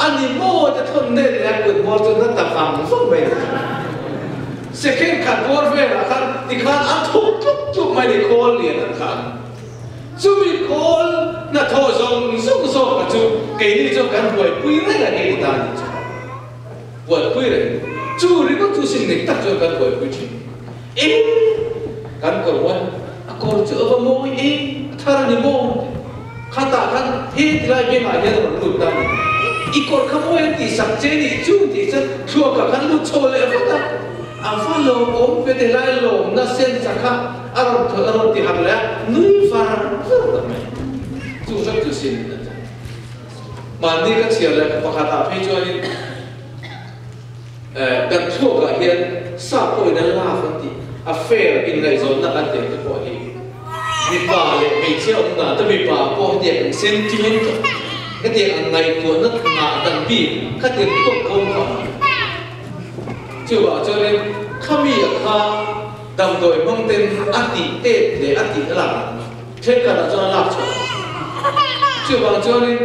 A ni maw te thawn nen leh a kut hmawr chu na ta vang vang mai a ni. Second khat bawr velah khan tikhan a thuk tluk tluk mai ni khawl lian an khan. Chumi khawl hnathawh zawng zawng zawka chu keini chuan kan buaipui reng a ni ta ni chu. Buaipui reng. Chu ringawt chu sin dik tak chuan kan buaipui thin. Eng kan kawr mawi a kawr chu a va mawi e, a thar a ni maw ti. Khatah khan he tilai bengah hian a rawn lut ta ni. I kawr kha mawi an tihsak che nih chu tih chuan thluakah khan lut chho leh vat a. A va lawmawm ve ti lai lawmna sensa kha a rawn thawlh a rawn ti harh leh a, nui var var tak mai. Chu hrep chu sin a ti. Mahni ka chhiar leh pakhatah phei chuanin kan thluakah hian sap pawhin an love an tih, affair inngaihzawnna kan tih ang te pawh hi mipa leh hmeichhia awm dan te mipa pawh hetiang ang sentimental hetiang ang ngaihtuahna ngah dan bik khatiang thluak kawng kha a awm. Chuvang chuanin khami a kha damdawi hmang ten a tih tet leh a tih a lak ang thenkhatah chuan a lak chhuah ang. Chuvang chuanin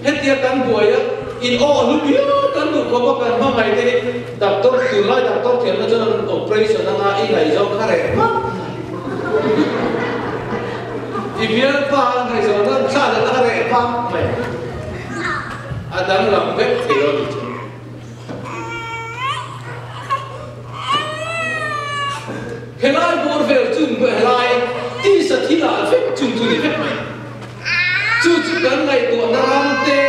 hetia kan buai a in aw a hlu viau kan duh khawp a kan hmangaih te hi doctor tunlai doctor thiamna chuan an operation anga i ngaihzawng kha reh hmak mai. I bialpa a ngaihzawn a thla leh a reh hmak mai. A danglam vek thei lo tih chu. Helai bawr vel chung pawh helai tisa thil ah vek chung chu ni vek mai. Chu chu kan ngaihtuahna ram te,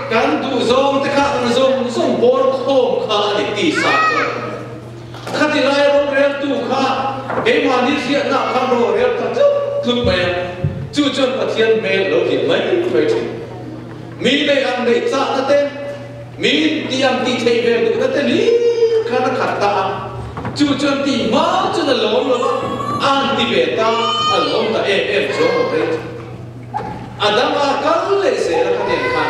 kan duhzawng te kha ang zawng zawng bawr khawm kha a ni tisa chuan. Khati lai roreltu kha keimahni hriatna ah khan rorel ta tluk tluk mai a, chu chuan Pathian hmel a lo hlim mai mai thin. Mi nei ang neih chahna te, mi tih ang tih theih ve duhna te hlim khan a khat ta a, chu chuan tih hma chuan a lawm lo a, a han ti ve ta, a lawm ta em em chuang lo rei thin. A dang a kal leh zel a khatiang khan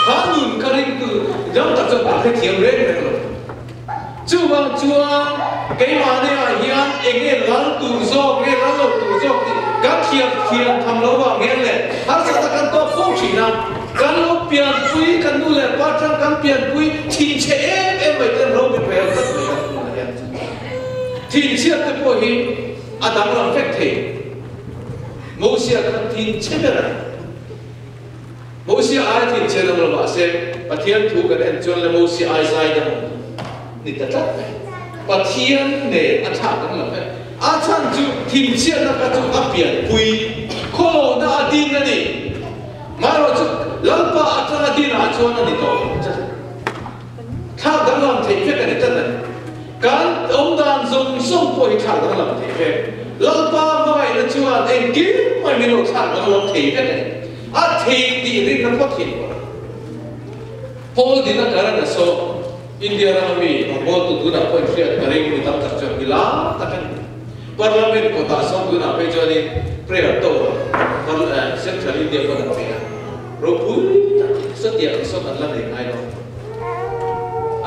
kha nun kha ringtu dang tak chuan kan hrethiam reng reng lo. Chuvang chuan keimahni ah hian eng nge lal tur zawk nge lal lo tur zawk tih kan thiam thiam tham lo vang hian leh harsatna kan tawk fo thin a, kan lo pianpui, kan nu leh pa atang kan pianpui thinchhe em em mai ten ro min rel tlat mai kan hmunah hian thinchhiat te pawh hi a danglam vek thei. Mosia kha thinchhe ber a ni. Mosia ai thinchhe dang lo mahse, Pathian thu kan en chuan le Mosia ai zai dang ni ta tlat mai. Pathian nen a thlak dang lo vek. A chhan chu thinchhiatna kha chu a pianpui khawlawhna a din a ni. Marawh chu Lalpa atanga dinah chuan a ni tawh lo tlat. Thlak danglam theih vek a ni tlat a ni. Kan awmdan zawng zawng pawh hi thlak danglam theih vek. Lalpa hmangaihna chuan engkim mai min lo thlak danglam thei vek a ni. A thei tih rinna phawt hi a ni bawk. Paul dina Karan a saw, India rama mi rawngbawltu tunah pawh inhriat ka ring mi tam tak chuan mi lar tak a ni. Parliament kawtah sawm tunah phei chuanin prayer tour Central India pawn an pe a. Ropui tak sawtiah ang sawn an la nei ngai lo.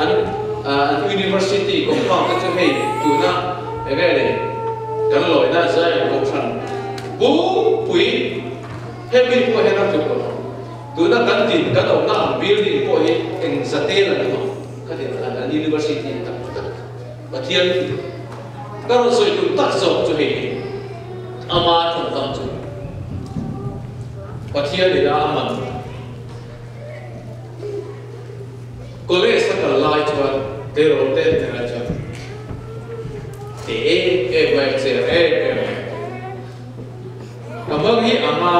An an university compound te chu hei tuna eng nge ni kan lawina Zion Kohhran pumpui hemi pawh hian a tluk lo. Tuna kan din kan awmna ang building pawh hi eng zatel an awm ang khatin an an university tak tak Pathian thil ka rawn sawi tum tak zawk chu hei hi ama tawngkam chu Pathian ina a man College a kal lai chuan tleirawl te an hnenah chuan te em em mai a cher em em mai. Ka hmang hi anga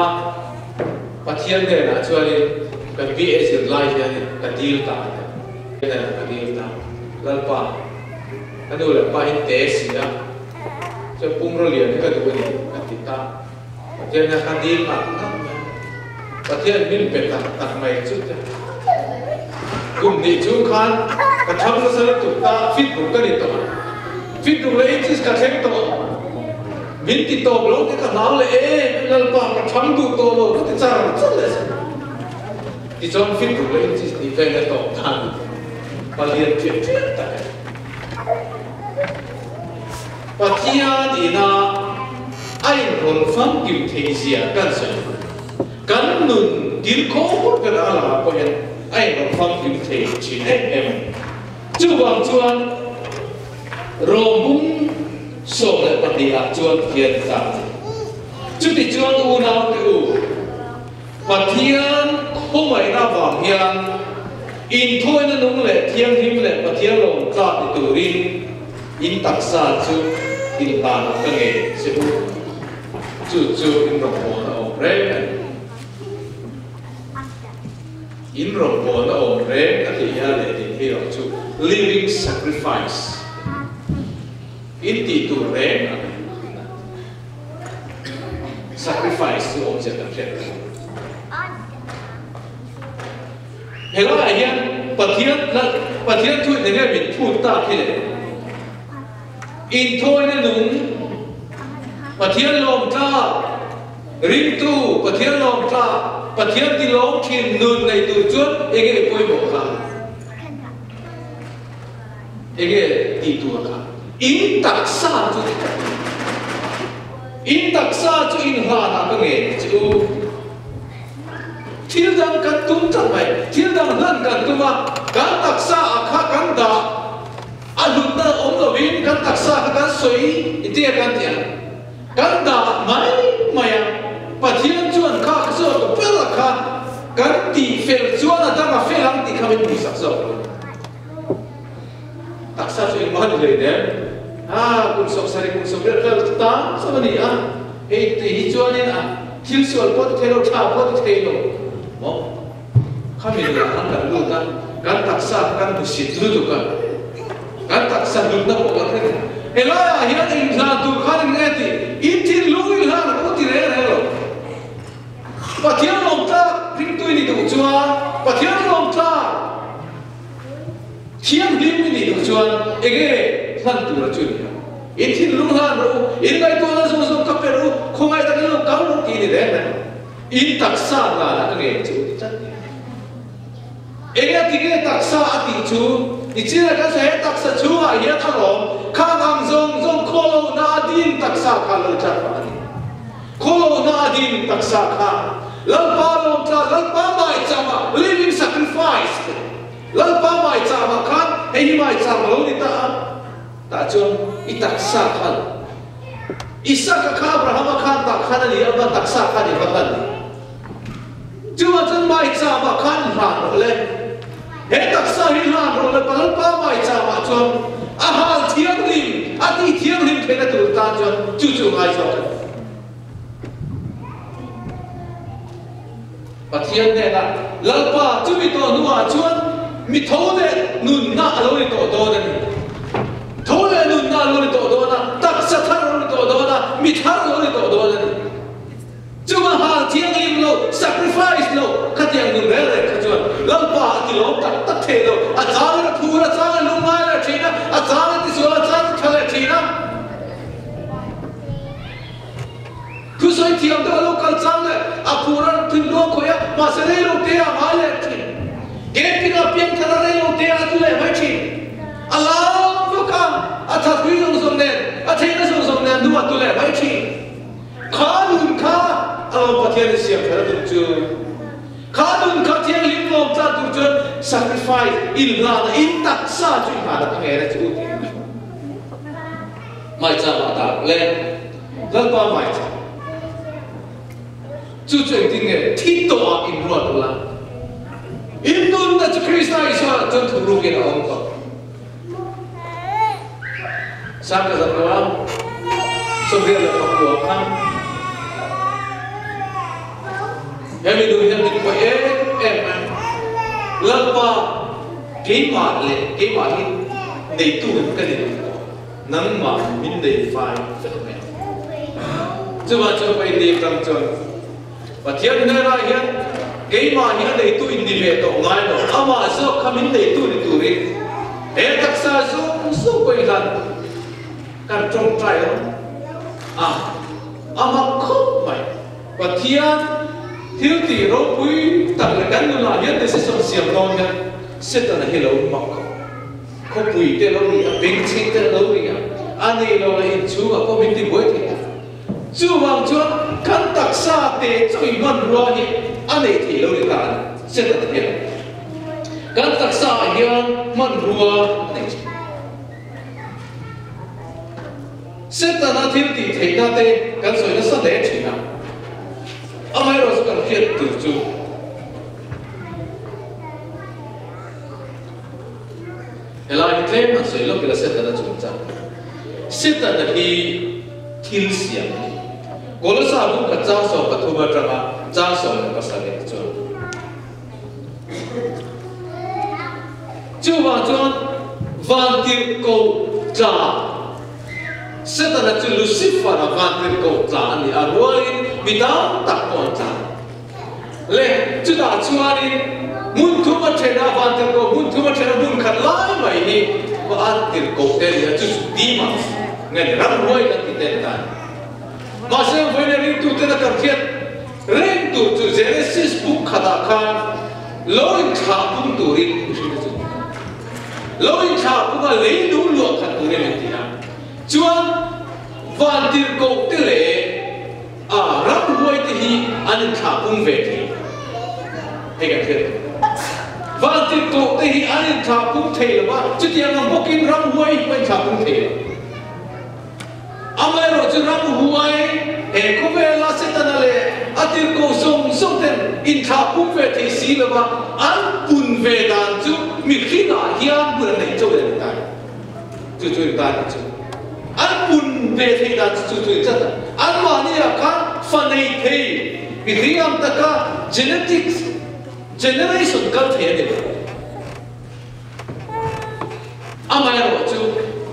Pathian hnenah chuanin kan BA zir lai hianin ka dil ta a ni. Hnenah ka dil ta. Lalpa, ka nu leh pa in te si a, chuan pumraw lian hi ka duh a ni ka ti ta. Pathian hian ka dil ngat ngat mai. Pathian min pe tak tak mai chu te. Kum hnih chung khan ka thang nasa lutuk ta, fit ruk ka ni tawh a. Fit ruk leh inches ka thleng tawh. Min ti tawp lo te ka hlau leh em Lalpa ka thang duh tawh lo ka ti char char leh a. Tichuan fit ruk leh inches tih vel a tawp dan palian ṭiak ṭiak tak e. Pathian ina a inrawn famkim thei zia kan sawi. Kan nun dil khawp ber a lakah pawh hian a inrawn famkim thei thin em em a ni. Chuvang chuan Rawmbung 12 ah chuan hian ta a ni. Chutichuan unaute u, Pathian khawngaihna avang hian inthawina nung leh thianghlim leh Pathian lawm tlak ni turin in taksa chu inhlanah ka ngei che u. Chu chu in rawngbawlna awm reng a ni. In rawngbawlna awm reng a tih hian leh tih hi erawh chu living sacrifice in tih tur reng a ni. Sacrifice chu awmzia kan hriat theih lo. Helaiah hian Pathian Pathian thu in enge min phut tak hi le? Inthawina nung Pathian lawm tlak, ringtu Pathian lawm tlak, Pathian ti lawm thin nun nei tur chuan enge i pawimawh kha? Enge tih tur kha? In taksa chu ti tak In taksa chu in hlanah ka ngen che u. Thil dang kan tum tlat mai. Thil dang hlan kan tum a, kan taksa ah kha kan dah. A hlutna awm lovin kan taksa kha kan sawi tia kan ti a, kan dah mai mai a. Pathian chuan kha ka zawk a ber a kha kan tih fel chuan a dang a fel ang tih kha min hmuhsak zawk lo. Taksa chu engmah a ni hlei nem. A, kum 70 kum 80 vel tan chauh a ni a, hei tih hi chuanin a thil sual pawh ti thei lo, tha pawh ti thei lo maw? Khami ni ah khan kan lut a, kan taksa kha kan hmusit lutuk a, kan taksa hlutna pawh kan hre thei. Helaiah hian inhlan tur khan in nge tih in thinlung inhlan a ti reng reng lo. Pathian lawm tlak ringtu i ni duh chuan, Pathian lawm tlak thianghlim i nih duh chuan enge hlan tur a chu ni a? In thinlung hlan rawh u, in ngaihtuahna zawng zawng ka pe rawh u, khawngaih takin lo kal rawh tih i ni reng reng lo. In taksa danah ka ngen che u ti tlat ni. Enge tinge taksa a tih chu? I chin a kan sawi he taksa chhungah hian a lawm khang ang zawng zawng khawlohna a din taksa kha lo tlat vang a ni. Khawlohna a din taksa kha Lalpa lawmtla Lalpa maichama living sacrifice te Lalpa maichama khan hei hi maicham a lo ni ta a tah chuan i taksa kha Isaka kha Abrahama khan tah khan a ni a, va taksa khan i va hlan ni. Chuvang chuan maicham ah khan hlan rawh le. He taksa hi hlan rawh le, Lalpa maicham ah chuan a hal thianghlim, a tih thianghlim theihna tur tan chuan chu chu ngai zawk a ni. Pathian hnenah, Lalpa, chumi tawh hnuah chuan mi tho leh nunna a lo ni tawh dawn a ni. Tho leh nunna a lo ni tawh dawn a, taksa thar a lo ni tawh dawn a, mi thar a lo ni tawh dawn a ni. Chunga hal thianghlim lo, sacrifice lo, khatiang nun reng reng kha chuan Lalpa a ti lawm tak tak thei lo. A changin a phur, a chang a lungngai leh thin a, a chang a tisual, a chang a tha leh thin a. Thusawi thiam deuh a lo kal chang leh a phur a thinlung a khawih a, mahse rei lo te ah ngai leh thin. Camping ah piangthar a rei lo te ah a tlu leh mai thin. A lam vak a, a tha thui zawng zawng nen, a theihna zawng zawng nen hnu ah tlu leh mai thin. Kha nun kha a lo Pathian in siam that a tum chu. Kha nun. sacrifice in hlan a, in taksa chu i hlan a ka ngen a che u tiin maicham ah dah le Lalpa maicham chu chu engtin nge thi tawh ah in ruat ula in nunna chu Krista Isua ah chuan thuruk in a awm tawh. Sang ka zat lo a, 24 khan hemi nun hian min khawih em em mai. Lalpa keimah leh keimah hi neitu ka ni lo tawh, nangmah min nei fai vek mai. Chuvang chuan pawhin ni atang chuan Pathian hnenah hian keimah hi a neitu in ni ve tawh ngai lo, amah zawk kha min neitu ni turin he taksa zawng zawng pawhin khan kan tawngtai ang a, a mak khawp mai. Pathian thil tih ropui tak leh kan nunah hian decision siam dawn hian Setana hi lo mak khawp. Khawpui te lo ri a, bengchheng te lo ri a, a nei lo leh inchhungah pawh min tibuai thei ta. Chuvang chuan kan taksa te chaw i hmanrua hi a neih theih lo ni ta a ni, Setana hian kan taksa ah hian hmanrua a nei thin. Setana thil tih theihna te kan sawi nasa hle thin a, amaherawhchu kan hriat tur chu, Helai hi tlem han sawi lawk ila Setana chungchang. Setana hi thil siam a ni. Kolosa bung khat chang 13 atanga chang 17 chuan. Chuvang chuan vantirhkoh tla Setana chu Lucifer-a vantirhkoh tla a ni a, rualin mi tam tak pawh an tla. Le, chutah chuanin hmun thum a then a, vantirhkoh hmun thum a then a, hmun khat lai mai hi vantirhkoh te a ni a, chu chu demons nge ni, ramhuai kan ti te a ni ta a ni. Mahse, vawiin ringtuten a kan hriat reng tur chu Genesis book khatah khan lo inthlah pung turin mihring te chu lo inthlah pung a, lei lung luah khat turin an ti a, chuan vantirhkoh te leh A ramhuai te hi an inthlah pung ve thei. Hei kan hriat tur. Vantirhkoh te hi an inthlah pung thei lo va, chutiang ang bawkin ramhuai hi pawh inthlah pung thei lo. Amaherawhchu ramhuai he khawvela Setana leh a tirhkoh zawng zawng ten inthlah pung ve thei si lo va, an pun ve dan chu mihringah hian hmun an nei chauh em ta. Chu chu in tan chu an pun ve thei dan chu chu chu in chat a. Anmahni ah khan fa nei thei mi hriam taka genetics generation kal thei a ni lo. Amaherawh chu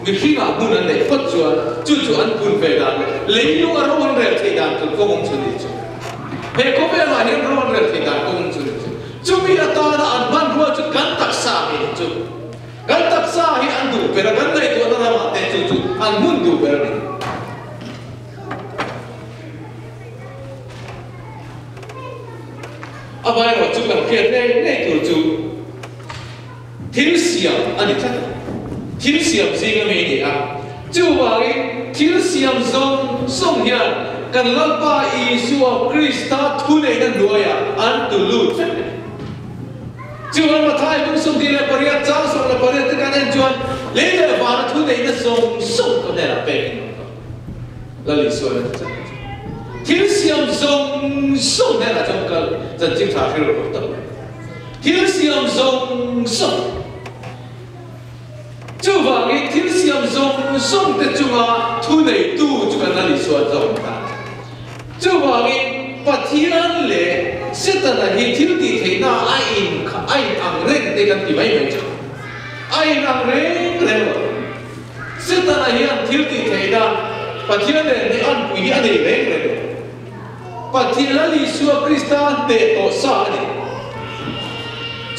mihringah hmun an neih phawt chuan chu chu an pun ve dan leh leilung a ro an rel thei dan tur kawng awm chu ni chu. He khawvelah hian ro an rel thei dan kawng awm chu ni chu. Chumi atana an hmanrua chu kan taksa hi ni chu. Kan taksa hi an duh ber a, kan ngaihtuahna ramah te chu chu an hmun duh ber a ni. Amaherawh chu kan hriat ngei ngei tur chu thil siam a ni tlat a, thil siam zinga mi a ni a, chuvangin thil siam zawng zawng hian kan Lalpa Isua Krista thuneihna hnuaiah an tu lut vek a ni. Chuan Mathai bung 28 chang 18 te kan en chuan lei leh vana thu neihna zawng zawng ka hnenah pek in awm tawh. Lal Isua in a ti chat chu. Thil siam zawng zawng hnenah chuan kal chanchin tha hrilh rawh tak mai. Thil siam zawng zawng. Chuvangin thil siam zawng zawng te chunga thu neitu chu kan Lal Isua zawng ta. Chuvangin, Pathian leh Setana hi thil tih theihna a in a in ang reng te kan ti mai mai tha. A in ang reng reng lo. Setana hian thil tih theihna Pathian leh hneh anpui hi a nei reng reng lo. Pathian Lal Isua Krista hneh tawh sa a ni.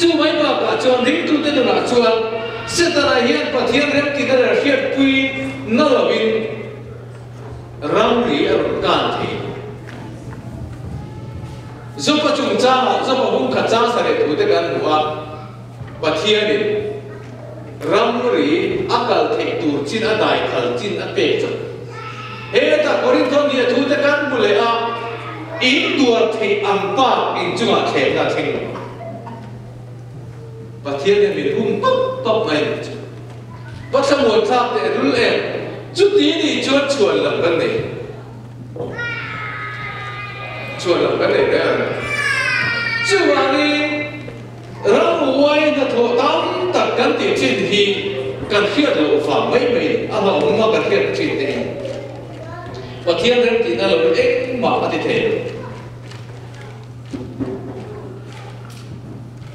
Chu mai bakah chuan ringtute nunah chuan Setana hian Pathian remtihna leh hriatpui na lovin, Ramri a rawn kan thei. Zopa chungchangah Zopa bung khat chang sareh thu te kan hmu a, Pathianin ramri a kal theih tur chin a dai khal chin a pek chawp. Hetah Korintho nia thu te kan hmu leh a, in tuar theih ang pak in chungah thlemna a thleng lo. Pathian hian min hum pap pap mai a nih chu. Va thlamuan thlak teh rul em? Chuti nih chuan chhuan lam kan nei. Chhuan lam kan nei reng ang. Chuvangin ramhuai hnathawh tam tak kan tih thin hi kan hriat loh vang mai mai a ni. A hlauhawm a kan hriat thin te hi Pathian remtihna lo engmah a ti thei lo.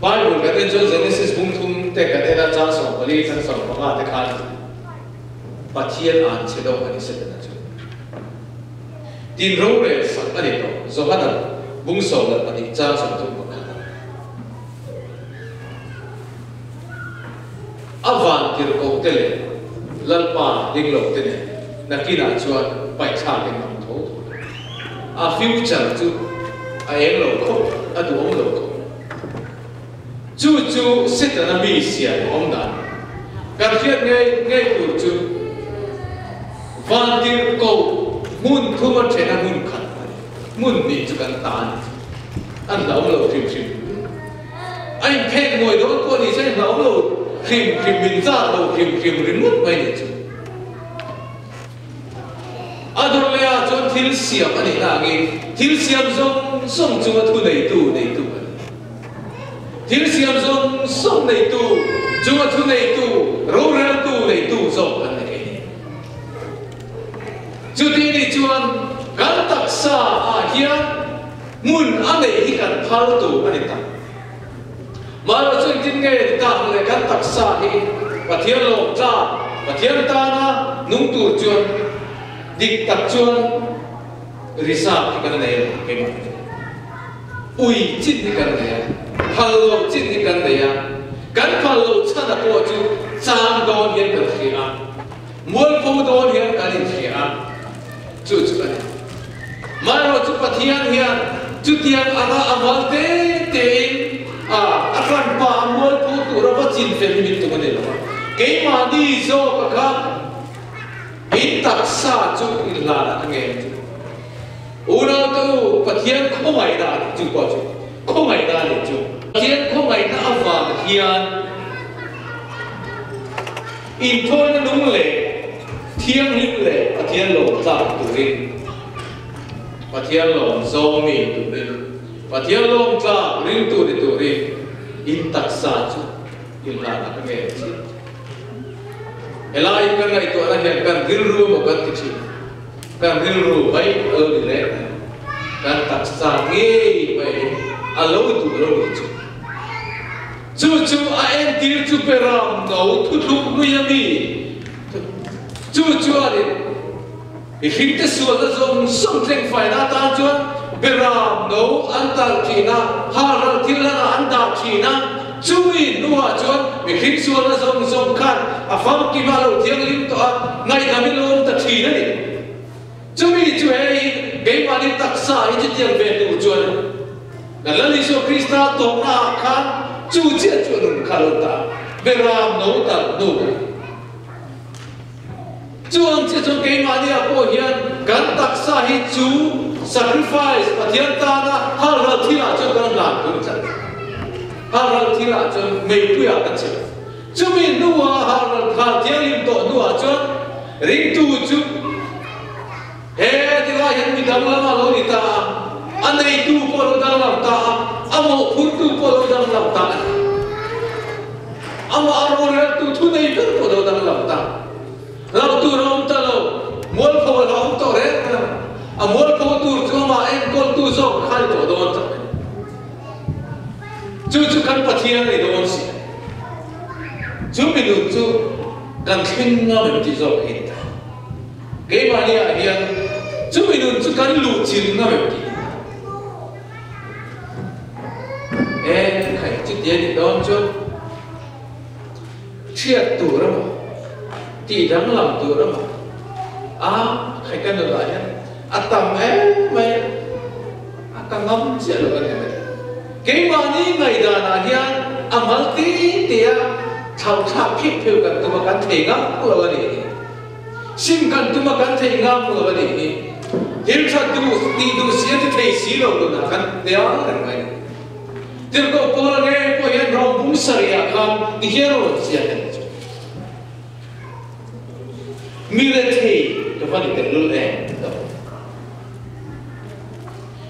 Bible kan en chuan Genesis bung thum te kan en a, chang 14, chang 15 te khan Pathian an che deuh a ni Setana chu. Tin rorel sak a ni tawh, Johana bung 12, chang 31 ah. A van tirhkoh te leh Lalpa ding lo te nen nakinah chuan paihthlak in awm tho tho dawn. A future chu a eng lo khawp, a duhawm lo khawp. Chu chu Setana mi siam a awm dan. Kan hriat ngei ngei tur chu van tirhkoh hmun thum a then a hmun khat a ni. Hmun hnih chu kan ta a ni chu. An hlauhawm lo hrim hrim. A inphek nguai dawn pawh ni se hlauh lo hrim hrim min zat lo hrim hrim ringawt mai ni chu. A dawrleh ah chuan thil siam a nih na angin thil siam zawng zawng chunga thu neitu neitu a ni. Thil siam zawng zawng neitu chunga thu neitu roreltu neitu zawk an ni thei ni. Chuti nih chuan kan taksa ah hian Hmun a neih hi kan phal tur a ni ta. Mahlo chu engtin nge ni tak le kan taksa hi Pathian lawm tlak, Pathian tana nung tur chuan dik tak chuan reserve hi kan nei a ni keimah hi. Ui chin hi kan nei a, phal loh chin hi kan nei a, kan phal loh chhan a pawh chu chang dawn hian kan hria a, mualpho dawn hian kan inhria a. Chu chu a ni. Marawh chu Pathian hian chutiang anga a mal te tein a a hranpa a mualpho tur a va chin fel hi min tum a ni lo a. Keimahni zawka kha in taksa chu inhlan a ngem chu. Unaute u, Pathian khawngaihna a ni chu pawh chu khawngaihna a ni chu. Pathian khawngaihna avang hian Inthawina nung leh thianghlim leh Pathian lawm tlak turin, Pathian lawm zawng mi turin, Pathian lawm tlak ringtu ni turin in taksa chu inhlan a ka ngen chiah che. Helai kan ngaihtuahna hian kan rilru emaw kan ti thin, kan rilru mai a lo ni reng a, kan taksa ngei mai a lo duh lo ni chu. Chu chu a entir chu Peram no thuthluk mui a mi. Chu chuanin mihringte sualna zawng zawng thleng faina atan chuan Peram no an talh thin a, halral thil lana an dah thin a. Chumi hnuah chuan mihring sualna zawng zawng khan a famkim a lo thianghlim tawh a, ngaihdam i lawm ta thin a ni. Chumi chu hei keimahni taksa hi chutiang ve tur chuan kan Lal Isua Krista tawpna ah khan chu chiah chu a nun kha lo ta beram no tal hnu a ni. Chu ang chiah chuan keimahni ah pawh hian kan taksa hi chu sacrifice Pathian tana halral thil ah chuan kan hlan tum tlat. Halral thil ah chuan meipui ah kan chhe. Chumi hnuah halral thal thianghlim tawh hnuah chuan Ringtu chu he tilai hian mi danglam a lo ni ta a, a neitu pawh a lo danglam ta a, a mawhphurtu pawh a lo danglam ta a ni. Amah a roreltu thu nei ber pawh a lo danglam ta. Hlauh tur a awm ta lo, mualpho a hlauhawm tawh reng reng a, a mualpho tur chu amah enkawltu zawk kha a ni tawh dawn ta mai. Chu chu kan Pathian a ni dawn si. Chu minun chu Kan thleng ngam em tih zawk hi ni ta. Keimahni ah hian chumi nun chu kan luh chilh ngam em tih ni ta. E khai chuti a nih dawn chuan hriat tur emaw tih danglam tur emaw a khai ka nun ah hian a tam em mai a, a ka ngam chiah lo ka ni mai. Keimahni ngaihdan ah hian a mal ti ti a thlauhthlak phih pheuh kan tum a kan thei ngam lo a nih hi. Sim kan tum a kan thei ngam lo a nih hi. Thil tha duh tih duh si a ti thei si lo nun ah kan hnial reng mai. Tirhkoh Paula ngei pawh hian Rom bung sarihah khan ti hian a rawn ziak a nih chu. Mi rethei ka va ni tel lul em tawh.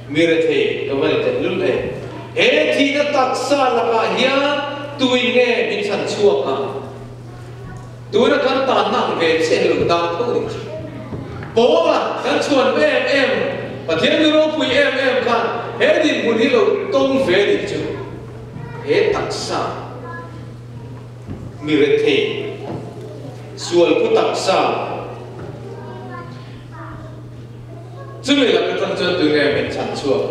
Mi rethei ka va ni tel lul em. He thihna taksa lakah hian tuin nge min chhan chhuak ang? Tuna kan tanna ang ve chiah lo tan tho nih chu. Paula kan chhuan em em, Pathian nu ropui em em khan he dinhmun hi lo tawng ve nih chu. He taksa mi rethei, sualpu taksa chumi lak atang chuan tunge min chhan chhuak?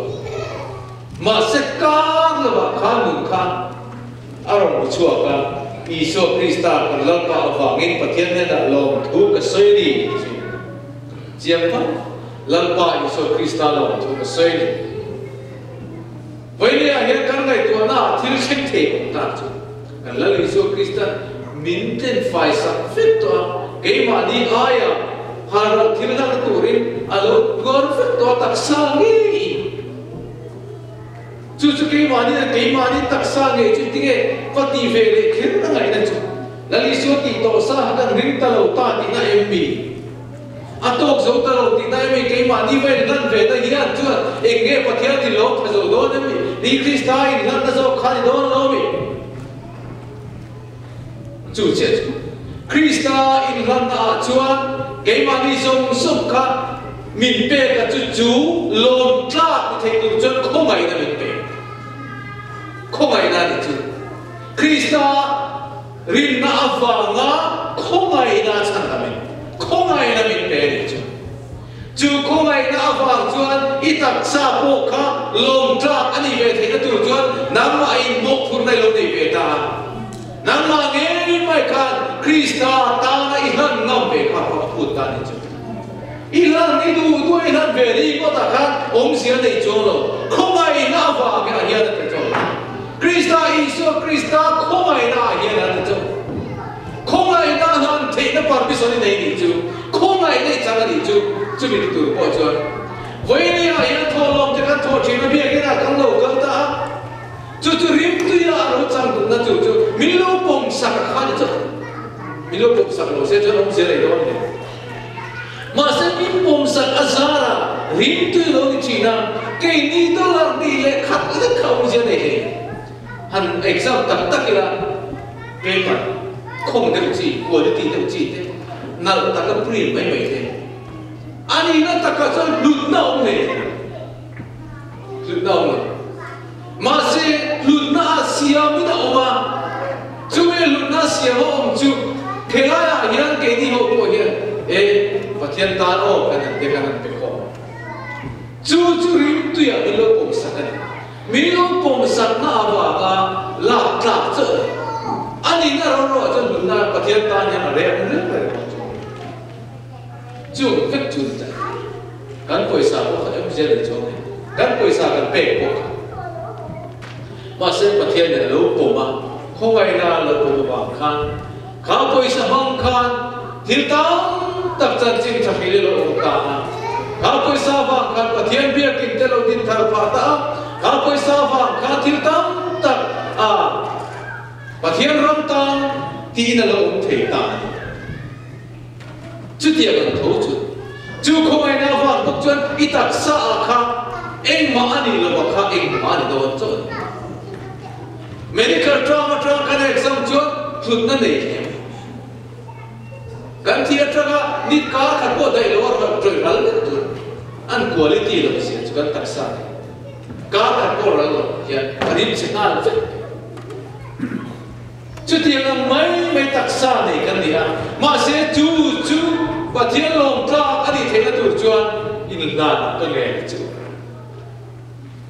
Mahse kar lovah khan nun kha a rawn hmu chhuak a, Isua Krista kan Lalpa avangin Pathian hnenah lawmthu ka sawi a ni tih chu chiang vak. Lalpa Isua Krista lawmthu ka sawi a ni. Vawinia hian kan ngaihtuahna ah thil thleng thei awm tak chu kan Lal Isua Krista min tlen fai sak vek tawh a, keimahni aia halral thil hlakna turin a lo tuar vek tawh a taksa ngeiin. Chu chu keimahni leh keimahni taksa ngei chu tinge va ti ve leh kher a ngaihna chu Lal Isua tih tawh sa kha kan ring ta lo ta tihna em mi? A tawk zo ta lo tihna em mi? Keimahni va inhlan ve na hian chuan eng nge Pathian ti lawm tha zo dawn em mi? Ni Krista inhlanna zawk kha ni dawn lo mi? Chu chiah chu Krista inhlanna ah chuan keimahni zawng zawng kha min pek a, chu chu lawm tlak ni thei tur chuan khawngaihna min pek. Khawngaihna ni chu Krista rinna avanga khawngaihna chhan a min khawngaihna min pe ni chu. Chu khawngaihna avang chuan i taksa pawh kha lawm tlak a nih ve theihna tur chuan nangmah in mawhphurhna i lo nei ve ta a. Nangmah ngei mai khan Krista tana i hlan ngam ve kha pawh a phut ta a nih chu. I hlan i duh duh i hlan ve ri ngawtah khan awmzia nei chuang lo. Khawngaihna avang hian a hian a ti chauh. Krista Isua Krista khawngaihna ah hian a ti chauh. Khawngaihna hlan theihna permission i nei nih chu, khawngaihna i chang a nih chu, chumi ti tur pawh chuan Vawinia ah hian thawhlawm te kan thawh thin a, biakinn ah kan lo kal ta a, chu chu rimtuia a lo chang duhna chu chu min lo pawm sak a kha ni chauh, min lo pawm sak lo se chuan awmzia nei dawn hle. Mahse min pawm sak a zara rimtui lo ni thin a, keini dollar hnih leh khat lek kha awmzia nei hle. Han exam tak tak ila paper khawng deuh chi, quality deuh chi te nalh taka print mai mai te a nihna takah chuan hlutna a awm hle hlutna a awm lo. Mahse hlutna a siamin a awm a, chumi hlutna siam a awm chu khelaiah hian keini ho pawh hian e Pathian tan aw kan han te kan han pe khawm a, chu chu rimtuiah min lo pawmsak a ni. Min lo pawmsakna avanga lak tlak chauh a ni. A nihna ro ro ah chuan nunna Pathian tan hian a reng reng reng ang chu. Chung vek chu ni ta. Kan pawisa pawh kha em zel ni chuang hei. Kan pawisa kan pek pawh kha. Mahse Pathian in a lo pawm a, khawngaihna a lo pawm avang khan kha pawisa hmang khan thil tam tak chanchin tha hrilh i lo awm ta a. Kha pawisa avang khan Pathian biakin te lo din thar phah ta a, kha pawisa avang khan thil tam tak a Pathian ram tan tiin a lo awm thei ta a ni. Chutiang ang tho chu chu khawngaihna avang bawk chuan i taksa ah kha engmah a nih lo a kha engmah a ni dawn chauh a ni. Medical term atang kan exam chuan hlutna nei hle mai. Kan thi atanga ni kar khat pawh daih lo a rawn tawih ral vek tur an quality lo zia chu kan taksa nei. Kar khat pawh ral lo hian a rim chhe nghal vek mai. Chutiang ang mai mai taksa nei kan ni a, mahse chu chu Pathian lawm tlak a nih theihna tur chuan inhlan ka ngen chu.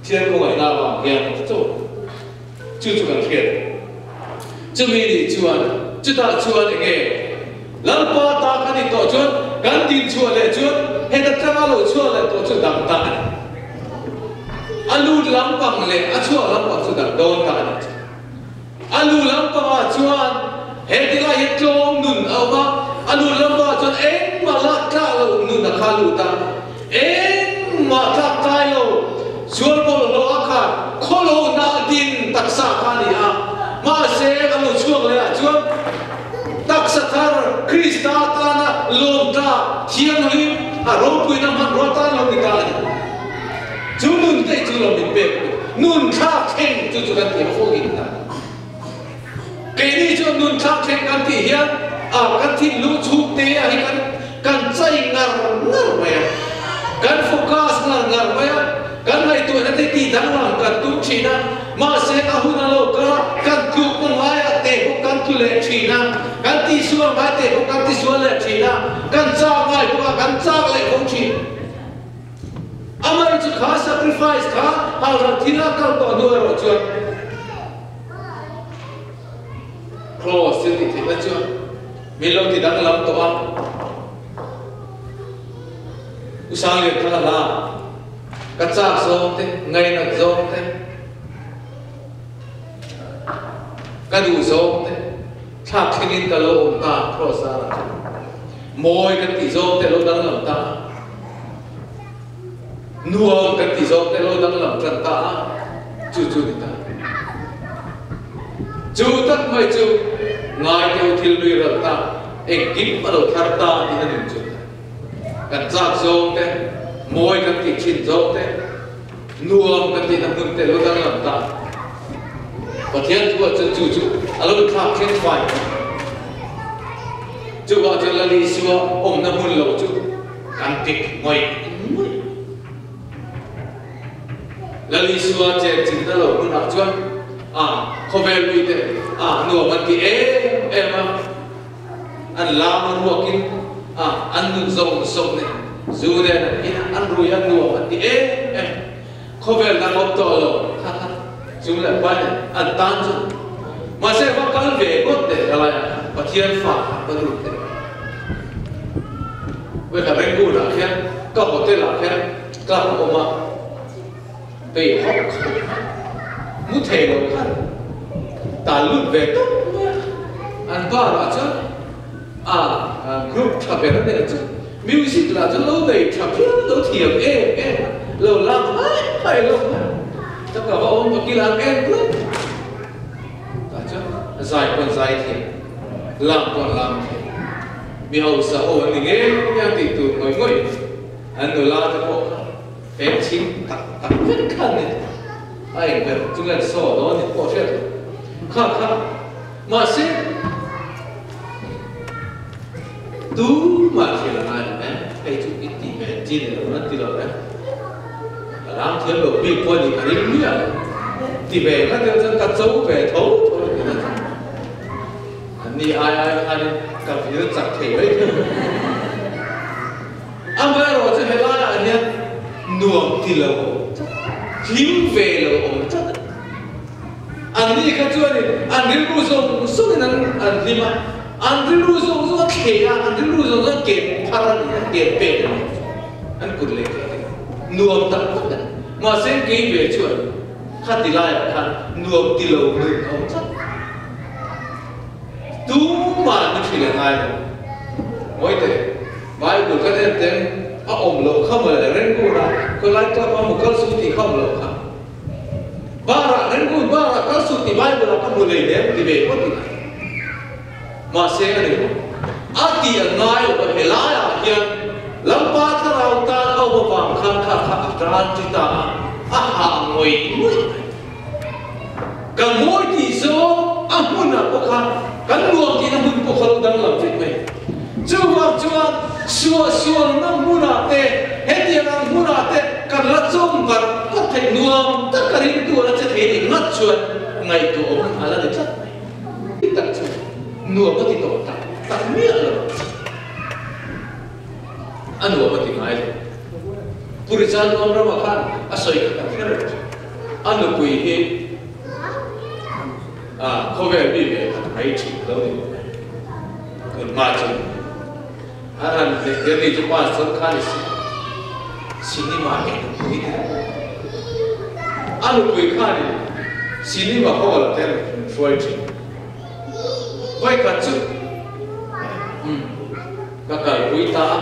Thian khawngaihna avang hian a ti chauh. Chu chu kan hriat. Chumi nih chuan chutah chuan eng nge Lalpa ta kan nih tawh chuan kan din chhuah leh chuan heta tanga lo chhuah leh tawh chu dang ta a ni. A lut lampang leh a chhuah lampang chu dang dawn ta a ni chu. A lu lampangah chuan he tilai hi tlawm nun a awm a, a lu lampangah chuan engmah lak tlak loh nun a kha lut a, engmah tlak tlai lo, sual bawlhhlawh a khat, khawlohna a din ta. taksa kha a ni a, mahse a lo chhuak leh ah chuan taksa thar Krista tana lawm tlak thianghlim a ropuina hmanrua tan lo ni ta a ni. Chu nun te chu lo min pek a ni. Nun thlak thleng chu chu kan tih a fawk in ta. Keini chuan nun thlak thleng kan tih hian a kan thinlung chhung te ah hi kan kan chai ngar ngar mai a, kan focus ngar ngar mai a, kan ngaihtuahna te tih danglam kan tum thin a, mahse a hun a lo kal a, kan tlukna ngaiah te bawk kan tlu leh thin a, kan tihsual ngai te bawk kan tisual leh thin a, kan chak ngai bawk a, kan chak leh ko thin. Amah chu kha sacrifice kha halral thil a kal tawh hnu erawh chuan Cross thil tih theihna chuan min lo ti danglam tawh a. U Sanglian thang a hla ka chak zawng te, ngainat zawng te, ka duh zawng te thlak thlengin ka lo awm ta Cross zarah chuan mawi kan tih zawng te a lo danglam ta a. Nuam kan ti zawk te lo danglam tan ta a, chu chu ni ta. Chu tak mai chu ngai deuh thil nui ral ta, engkim a lo thar ta tih a nun chu ta. Kan chak zawng te, mawi kan tih thin zawk te, nuam kan tihna hmun te lo danglam ta. Pathian thu ah chuan chu chu a lo thlak thleng fai. Chuvang chuan Lal Isua awmna hmun lo chu Kan pik ngawih ngawih. Lal Isua chen chinna lo hmunah chuan a khawvel mite a nuam an ti em em a, an lam a ruakin a an nun zawng zawng nen zu nen an in a, an rui a nuam an ti em em. Khawvel dang awm tawh lo kha kha chung leh pai nen an tan chu. Mahse va kal ve ngawt teh ka lai a, Pathian fa kha va lut teh. Vawikhat Rangoon ah khian ka hotel ah khian club a awm a, tei hawk khawp mai. Mu thei lo khan tal lut ve tawp mai a, an bar ah chuan a group tha ber a nia chu music lah chu lo nei tha phian lo thiam em em a, lo lam hai hai lo mai. Ka va awm ka kil ang em tlat. Tah chuan zai pawn zai thiam, lam pawn lam thiam. Mi hausa ho an ni ngei ngei a tih tur ngawih ngawih an nula te pawh kha pem chhing tak tak vek kha an ni. A eng ber chu nge an saw dawn ni pawh hriat lo. Kha kha mahse tumah thil a ngai lo em, hei chu i ti ve chi ni lo an ti lo em. Ka lam thiam lo bik pawh a nih ka ring miah lo. Ti ve nghat ila chuan ka cho ve tho tho a ni na. An ni ai ai khanin ka vir chak thei mai thei. Amaherawh chu helaiah hian nuam ti lo awm tlat, hlim ve lo awm tlat a ni. An ni kha chuanin an rilru zawng zawngin an an hlim a, an rilru zawng zawng a thleh a, an rilru zawng zawng a kem phar a ni, an kem pek a ni. An kut leh ke te nuam tak tak a ni. Mahse kei ve chuan khati laiah khan nuam ti lo nun a awm tlat. Tumah ni thil a ngai lo. Mawite, Bible kan en teng a awm loh kha mawle Rangoon ah khawilai club a mu kal suh tih kha awm loh kha. Bar ah Rangoon bar ah kal suh tih Bible ah ka hmu lei nem ti ve ngawt ila. Mahse a ni lo. A tih a ngai lo a helai ah hian Lalpa thlarau tan a awm avang khan kha kha a tan ti ta a, a hah ngawih ngawih mai. Kan mawi tih zawng a hmunah pawh kha kan nuam tihna hmun pawh kha lo danglam vek mai. Chuvang chuan suahsualna hmunah te, hetiang ang hmunah te kan la chawm vat vat theih nuam taka ringtu a la che thei nih ngat chuan ngaihtuah awm a la ni tlat mai. Tak chu nuam a ti tawh tak tak miah lo. A nuam a ti ngai lo. Pu Richard Nuamrama khan a sawi kha kan hre reng thin. A nupui hi a khawvel mi ve khat mai thin lo ni bawk e. Tun hma chu an han hne ni chu pastor kha ni si cinema en nupui ni lo. A nupui khanin cinema hall te an hruai thin. Vawikhat chu umm ka kalpui ta a,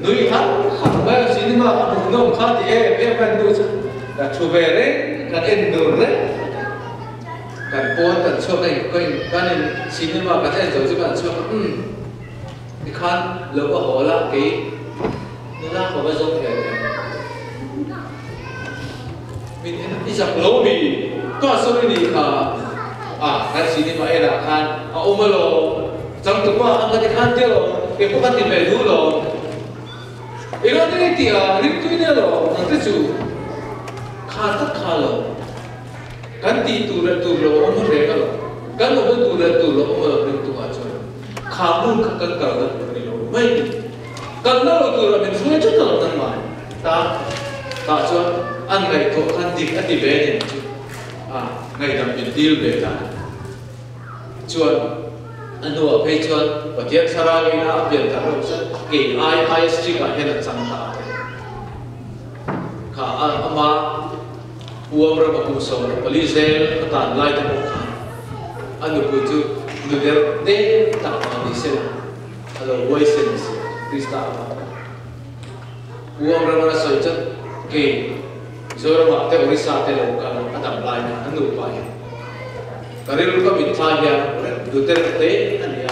nui har har mai a, cinema ka hmuh nawm kha ti em em a nu chu ka thu ve reng, kan en dur reng. Kan pawn kan chhuak a in ka in kan in cinema kan en zo chu kan chhuak a umm tikhan lo va haw la kei nula ka va zawng ve teh min en i zak lo mi pastor i nih kha a kan cinema en ah khan a awm alawm changtupa ang ka ti khan tia lawm kei pawh ka ti ve duh lawm. Engah te nge tia ringtui nia lo ang te chu kha tak kha lo kan tih tur leh tur lo a awm reng a lo, kan awmna tur leh tur lo awm a lo ringtu ah chuan kha hmun kha kan kalna tur a ni lo mai ni. Kalna lo turah min hruai tlat a lo nangmah ta tah chuan an ngaihtuah khan dik a ti ve a ni ang chu a ngaihdam min dil ve ta. Chuan a hnuah phei chuan Pathian thlarau ina a pian thar loh chuan kei ai aia strict ah hian a chang ta a kha a ama uam rama kum 14 zel a tan lai te pawh khan a nupui chu nu der te tak mah ni sela a lo huaisen si Krista avang khan uam rama a sawi chuan kei Mizoramah te Orissa te lo kal a dam lai khan a nupa hian Ka rilru ka mitthla hian Duterte a ni a,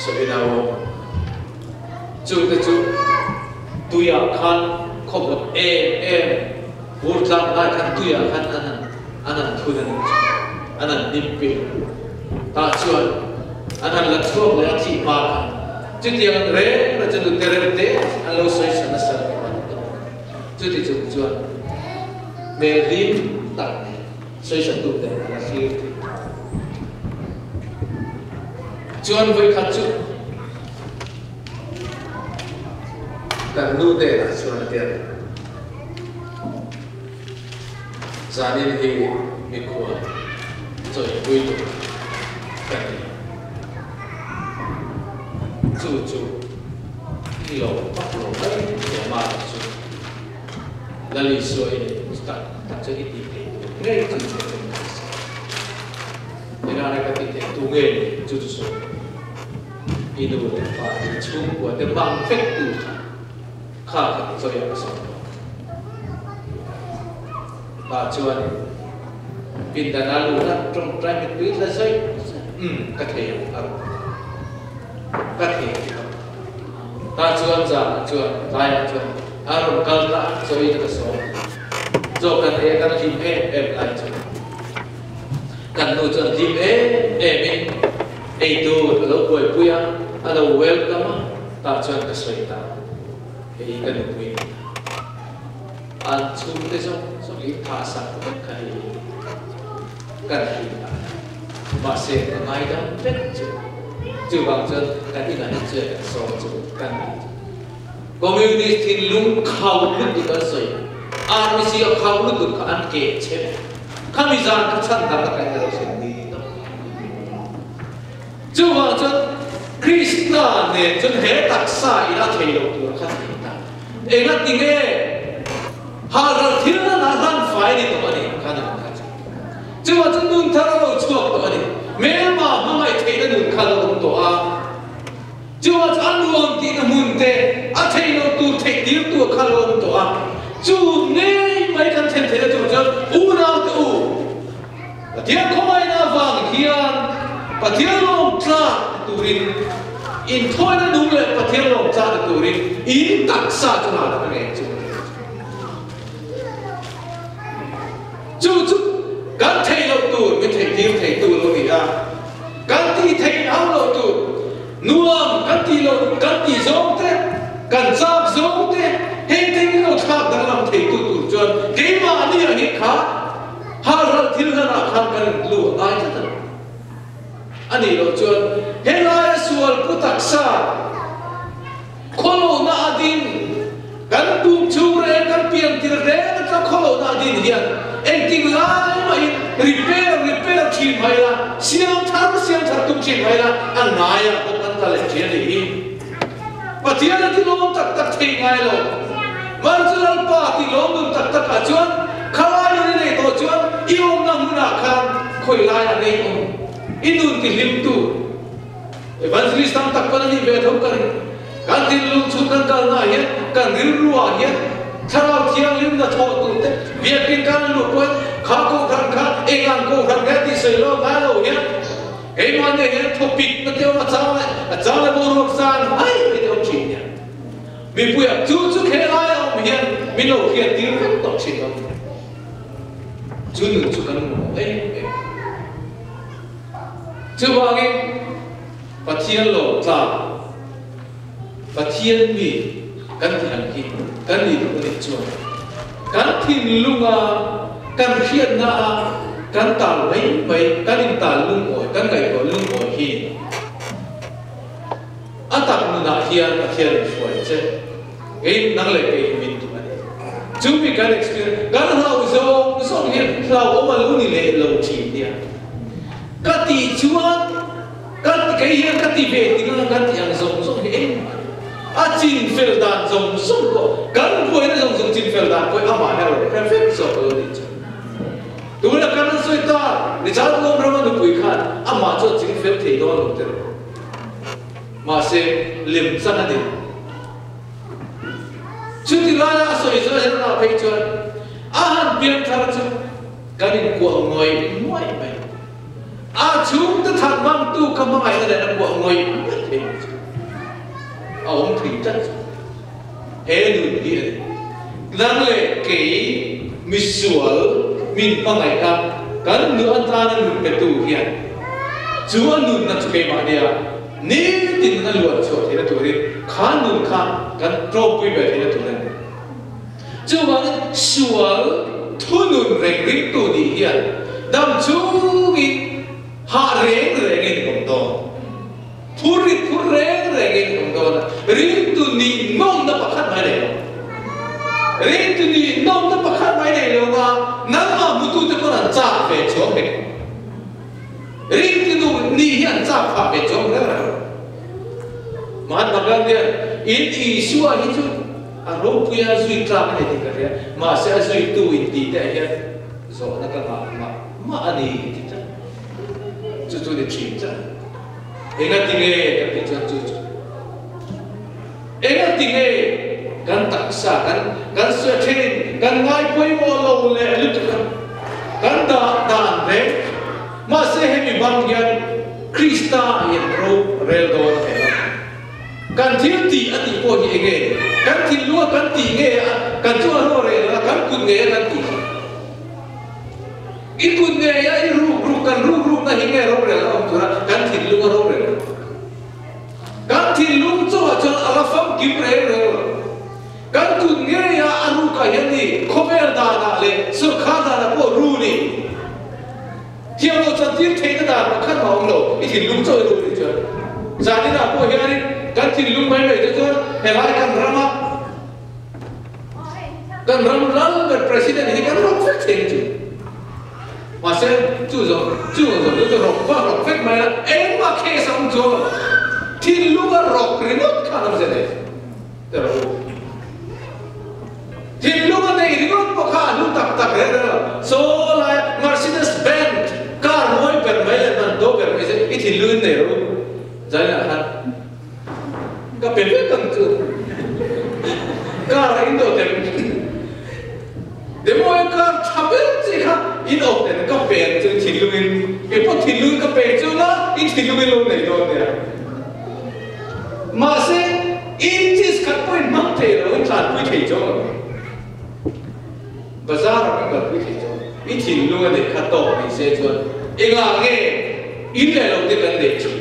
Sabina aw. Chungte chu tuiah khan khawvawt em em vur tlak lai khan tuiah khan an han an han thun a nih chu, an han hnim pil. Tah chuan an han la chhuak leh a thih hma khan chutiang an reng reng chu Duterte an lo sawi chhan nasa lo a ni tawh. Chuti chung chuan hmel hlim tak nen sawisatute a la thlir thei. Chuan vawikhat chu kan nu hnenah chuan a tia, Zanin hi mikhual chawipui tur ka ni. Chu chu i lo vak lo mai teh mah chu Lal Isua i neih tak tak chuan i tih theih tur ngei chu ni teh mai se. Enana ka tih theih tu nge ni chu chu sawi lo. I nu leh pa te chhungkua te mang vek tu kha kha ka ti chawi a ka sawi lo. Tah chuan pindan a lut a, tawngtai mittui tla zawih zawih, Umm, ka thei ang a rawn ti ta. Ka thei ang tawh. Tah chuan zanah chuan tlaiah chuan a rawn kal ta a, chawi te ka sawm. Chaw kan ei a, kan hlim em em lai chu kan nu chuan hlim em emin eitur a lo buaipui a, a lo welcome a, tah chuan ka sawi ta, hei ka nupui ni ta. An chhungte zawng zawng hi tha sak vek kha hei hi kan hlim ta a ni. Mahse ka ngaidam vek chu chuvang chuan kan inah hian chuan kan sawm chu kan ti chu. Communist thinlung khau lutuk an sawi RBC a khau lutuk kha an keh che vek. Khami zan kha chhan dang a kan lo thlen ni tawh. Chuvang chuan Krista nen chuan he taksa in a thei lo tur kha thei ta. Enga ti nge halral thil na lah hlan fai a ni tawh a ni kha ni kha chu. Chuvang chu nun thar a lo chhuak tawh a ni. Hmelma hmangaih theihna nun kha a lo awm tawh a. Chuvang chu a nuam tihna hmun te, a theih loh tur theih tir tur kha a lo awm tawh a. Chu ngei mai kan thlen theihna tur chuan unau te u, Pathian khawngaihna avang hian Pathian lawm tlak ti turin inthawina nung leh Pathian lawm tlak ti turin in taksa chu hna tak a ngei chu ka ti chu. Chu chu kan theih loh tur min theih tir thei tu lo ni a, kan tih theih hau loh tur nuam kan tih loh kan tih zawng te, kan chak zawng te heng te min lo thlak danglam thei tu tur chuan keimahni ah hi kha Halral thil hlanah khan kan lu a ngai tlat a ni. A nih loh chuan helaia sual pu taksa khawlohna a din, kan pum chhung reng kan pian tir reng atang khawlohna a din hian engtin lai mahin repair repair thin mai la, siam thar siam thar tum thin mai la, a ngaiah pawh kan tla leh thin a nih hi. Pathian a tilawm tak tak thei ngai lo. Mar chu Lalpa tilawm nun tak takah chuan khalai nun i neih tawh chuan i awmna hmunah khan khawi laiah nei awm i nun tihlimtu Evangelist tam tak pawn a nih ve tho ka ring. Kan thinlung chhung kan kalnaah hian kan rilruah hian Thlarau Thianghlimna thawh tur te biakin kan luh pawhin. Kha kohhran kha eng ang kohhran nge tih sawi lo ngai lo hian keimahni hian thawpik na te awm a chang leh a chang leh boruak zan mai mai te awm thin nia. Mipuia chu chu khelai a awm hian min lo hriat tir vek tawh thin lo. Chu nun chu kan mamawh em em. Chuvangin Pathian lo tlak Pathian mi kan tih ang hi kan nih duh anih chuan kan thinlunga kan hriatna a kan tal mai mai kan intal lungawi kan ngaihtuah lungawi hi a tak nunah hian Pathian in hruai che kei nang leh kei hi min duh a ni. Chumi kan experience kan hlau zawng zawng hian hlauhawm a lo ni leh lo thin nia. Ka tih chuan ka kei hian ka ti ve ting ang kan tih ang zawng zawng hi engmah a chin fel dan zawng zawng pawh kan buaina zawng zawng chin fel dan pawh hi amah hian a lo hre vek zawk lo tih chu tuna kan an sawi ta Richard Lawmrama nupui khan amah chu a ching fel thei dawn lo tiraw mahse lem chang a ni chuti laia a sawi zawh hian a phei chuan a han pian thar chu Kan inkuah ngawih ngawih mai. A chhungte that hmangtu kha hmangaihna nen a kuah ngawih ngawih thei ang chu. A awm thei tlat chu. He nun hi a ni. Nang leh kei misual min hmangaih a, kan nu atana nun petu hian chu a nunna chu keimahnia nitin a luan chhuah theihna turin kha nun kha kan tlawmpui ve theihna tur a ni. Chuvangin sual thunun reng ringtu nih hian dam chungin hah reng rengin awm dawn. Phur rit phur reng rengin awm dawn a, ringtu nih nawmna pakhat mai nei lo. Ringtu nih nawmna pakhat mai nei lo va, nangmah hmutute pawn an chak ve chuang hek. Ringtu nu nih hi an chak phah ve chuang reng reng lo. Mahatma Gandhi hian in Isua hi chu A ropui a zui tlak a ni tih ka hria, mahse a zuitu intih te ah hian zawhna ka ngah mah mah a ni ti tlat. Chu chu ni thin tlat. Enga tinge kan tih chuan chu chu enga tinge kan taksa kan kan suah thin kan ngai pawimawh lo leh lutuk a kan dah dan reng mahse hemi bang hian Krista in ro rel dawn a hel a. Kan thil tih a tih pawh hi enge? Kan thinlung a kan tih nge a, kan chu a ro reh lo a, kan kut ngei a kan tih hi. I kut ngei a i ruk ruk, kan ruk rukna hi nge rorel a awm tur a, kan thinlung a rorel lo. Kan thinlung chungah chuan a la famkim reng reng lo. Kan kut ngei a a rukah hian ni khawvel danah leh sawrkhar danah pawh ru ni. Thiam lo chuan tir theihna dan pakhat mah awm lo, i thinlung chaw i ru tih chuan. Zaninah pawh hianin kan thinlung mai mai te chuan helai kan rama kan ram lal ber President hi kan rawk vek thei chu. Mahse chu zawng chu zawng chu chu rawk vak rawk vek mai la engmah case a awm chuang lo. Thinlung a rawk ringawt khan awmze nei te rawh u. Thinlung a nei ringawt pawh kha a hlu tak tak reng reng lo. Saw laia Mercedes Benz car mawi ber mai leh man do ber mai chu i thinlung in nei rawh u. Zainah khan ka pe vek ang chu. Car a in do tem. Demawi car tha ber chi kha in awk ten ka pe ang chu thinlung in. Kei pawh thinlung ka pe chu la i thinlung in lo nei dawn nia. Mahse, inches khat pawhin hmang thei lo in tlanpui thei chawng lo. Bazar ah kan kalpui thei chawng. I thinlung a neih kha tawk ni se chuan engah nge in leh lo te kan neih thin?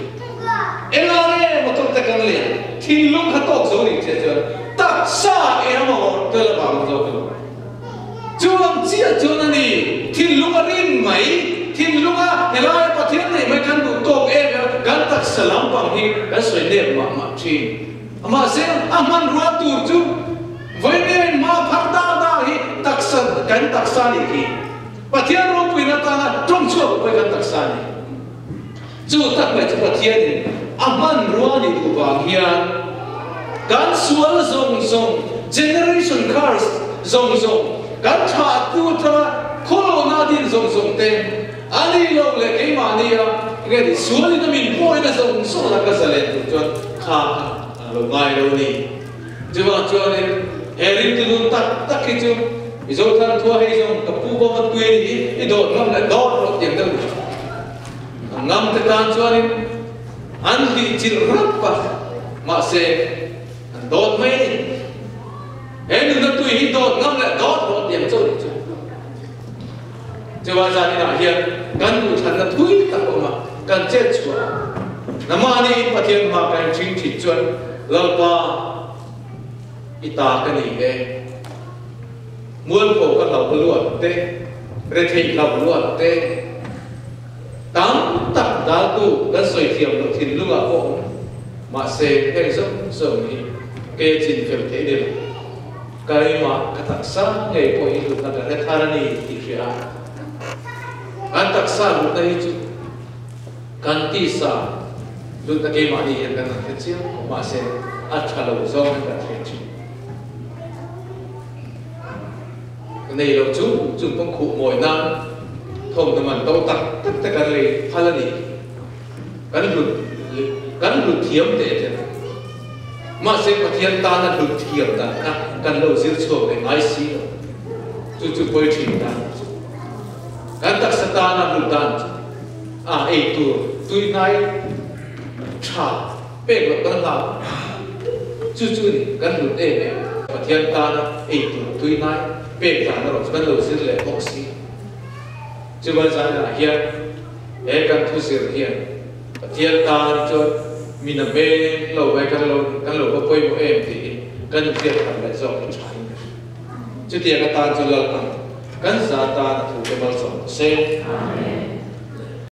Engah nge motor te kan leh? Thinlung kha tawk zo ni se chuan taksa eng emaw tel avang zawk lo. Chuang chiah chuan a ni, thinlung a rin mai, thinlunga helaia Pathian neih mai kan duh tawk em em a, kan taksa lampang hi kan sawi nep mah mah thin. Mahse, a hmanrua tur chu vawiin hma phar dar dar hi taksa kan taksa nih hi. Pathian ropuina atana tawng chhuak pawh hi kan taksa a ni. Chu tak mai chu Pathianin a hmanrua nih duh vang hian kan sual zawng zawng, generation curse zawng zawng, kan thahtu atanga khawlawhna din zawng zawng te, a ni lo leh keimahnia nge ni sualin a min pawina zawng zawng laka zalen tur chuan kha a lo ngai lo ni. Chuvang chuanin he ringtu nun tak tak hi chu. I zo than thua hei zawng ka pu bawm a tui a nih hi, i dawt ngam leh dawt rawh tiang deuh ni. A ngam te tan chuanin an hlih chilh rap a, mahse an dawt mai a ni. He nunna tui hi dawt ngam leh dawt rawh tiang chauh ni chu. Chuvang zan inah hian kan duhthlanna thui tak awm a, kan chet chhuah a. Namahni Pathian hma kan inchhing thin chuan Lalpa i ta ka ni e. Mualpho ka hlauh luat te, retheih hlauh luat te, tam tak daltu kan sawi thiam loh thinlungah pawh awm. Mahse heng zawng zawng hi kei a chin fel thei ni lo. Keimah ka taksa ngei pawh hi hlutna ka hre thar a ni tih hria a, kan taksa hlutna hi chu kan tisa hlutna keimahni hian kan han hre chiang khawp mahse a tha lo zawng hian kan hre thin. Ka nei lo chung chung pawh khuh mawi nan thawmhnaw man to tak tak te kan lei phal a ni. Kan hlut kan hlut thiam teh teh. Mahse Pathian tana hlut thiam dan kha kan lo zir chhuak leh ngai si lo. Chu chu pawi thin dan chu. Kan taksa tana hlut dan chu a ei tur tuihnai tha pek loh kan hlau. Chu chu ni kan hlut em em. Pathian tana ei tur tuihnai pek dan erawh chu kan lo zir leh bawk si lo. Chuvan zanah hian he kan thu zir hian Pathian tan chuan min a hmel lo vai kan lo kan lo va pawimawh em tiin kan inhriat tham leh zawk hi tha in ka hria. Chutiang atan chuan Lalpan kan za tan a thu te malsawm ta se.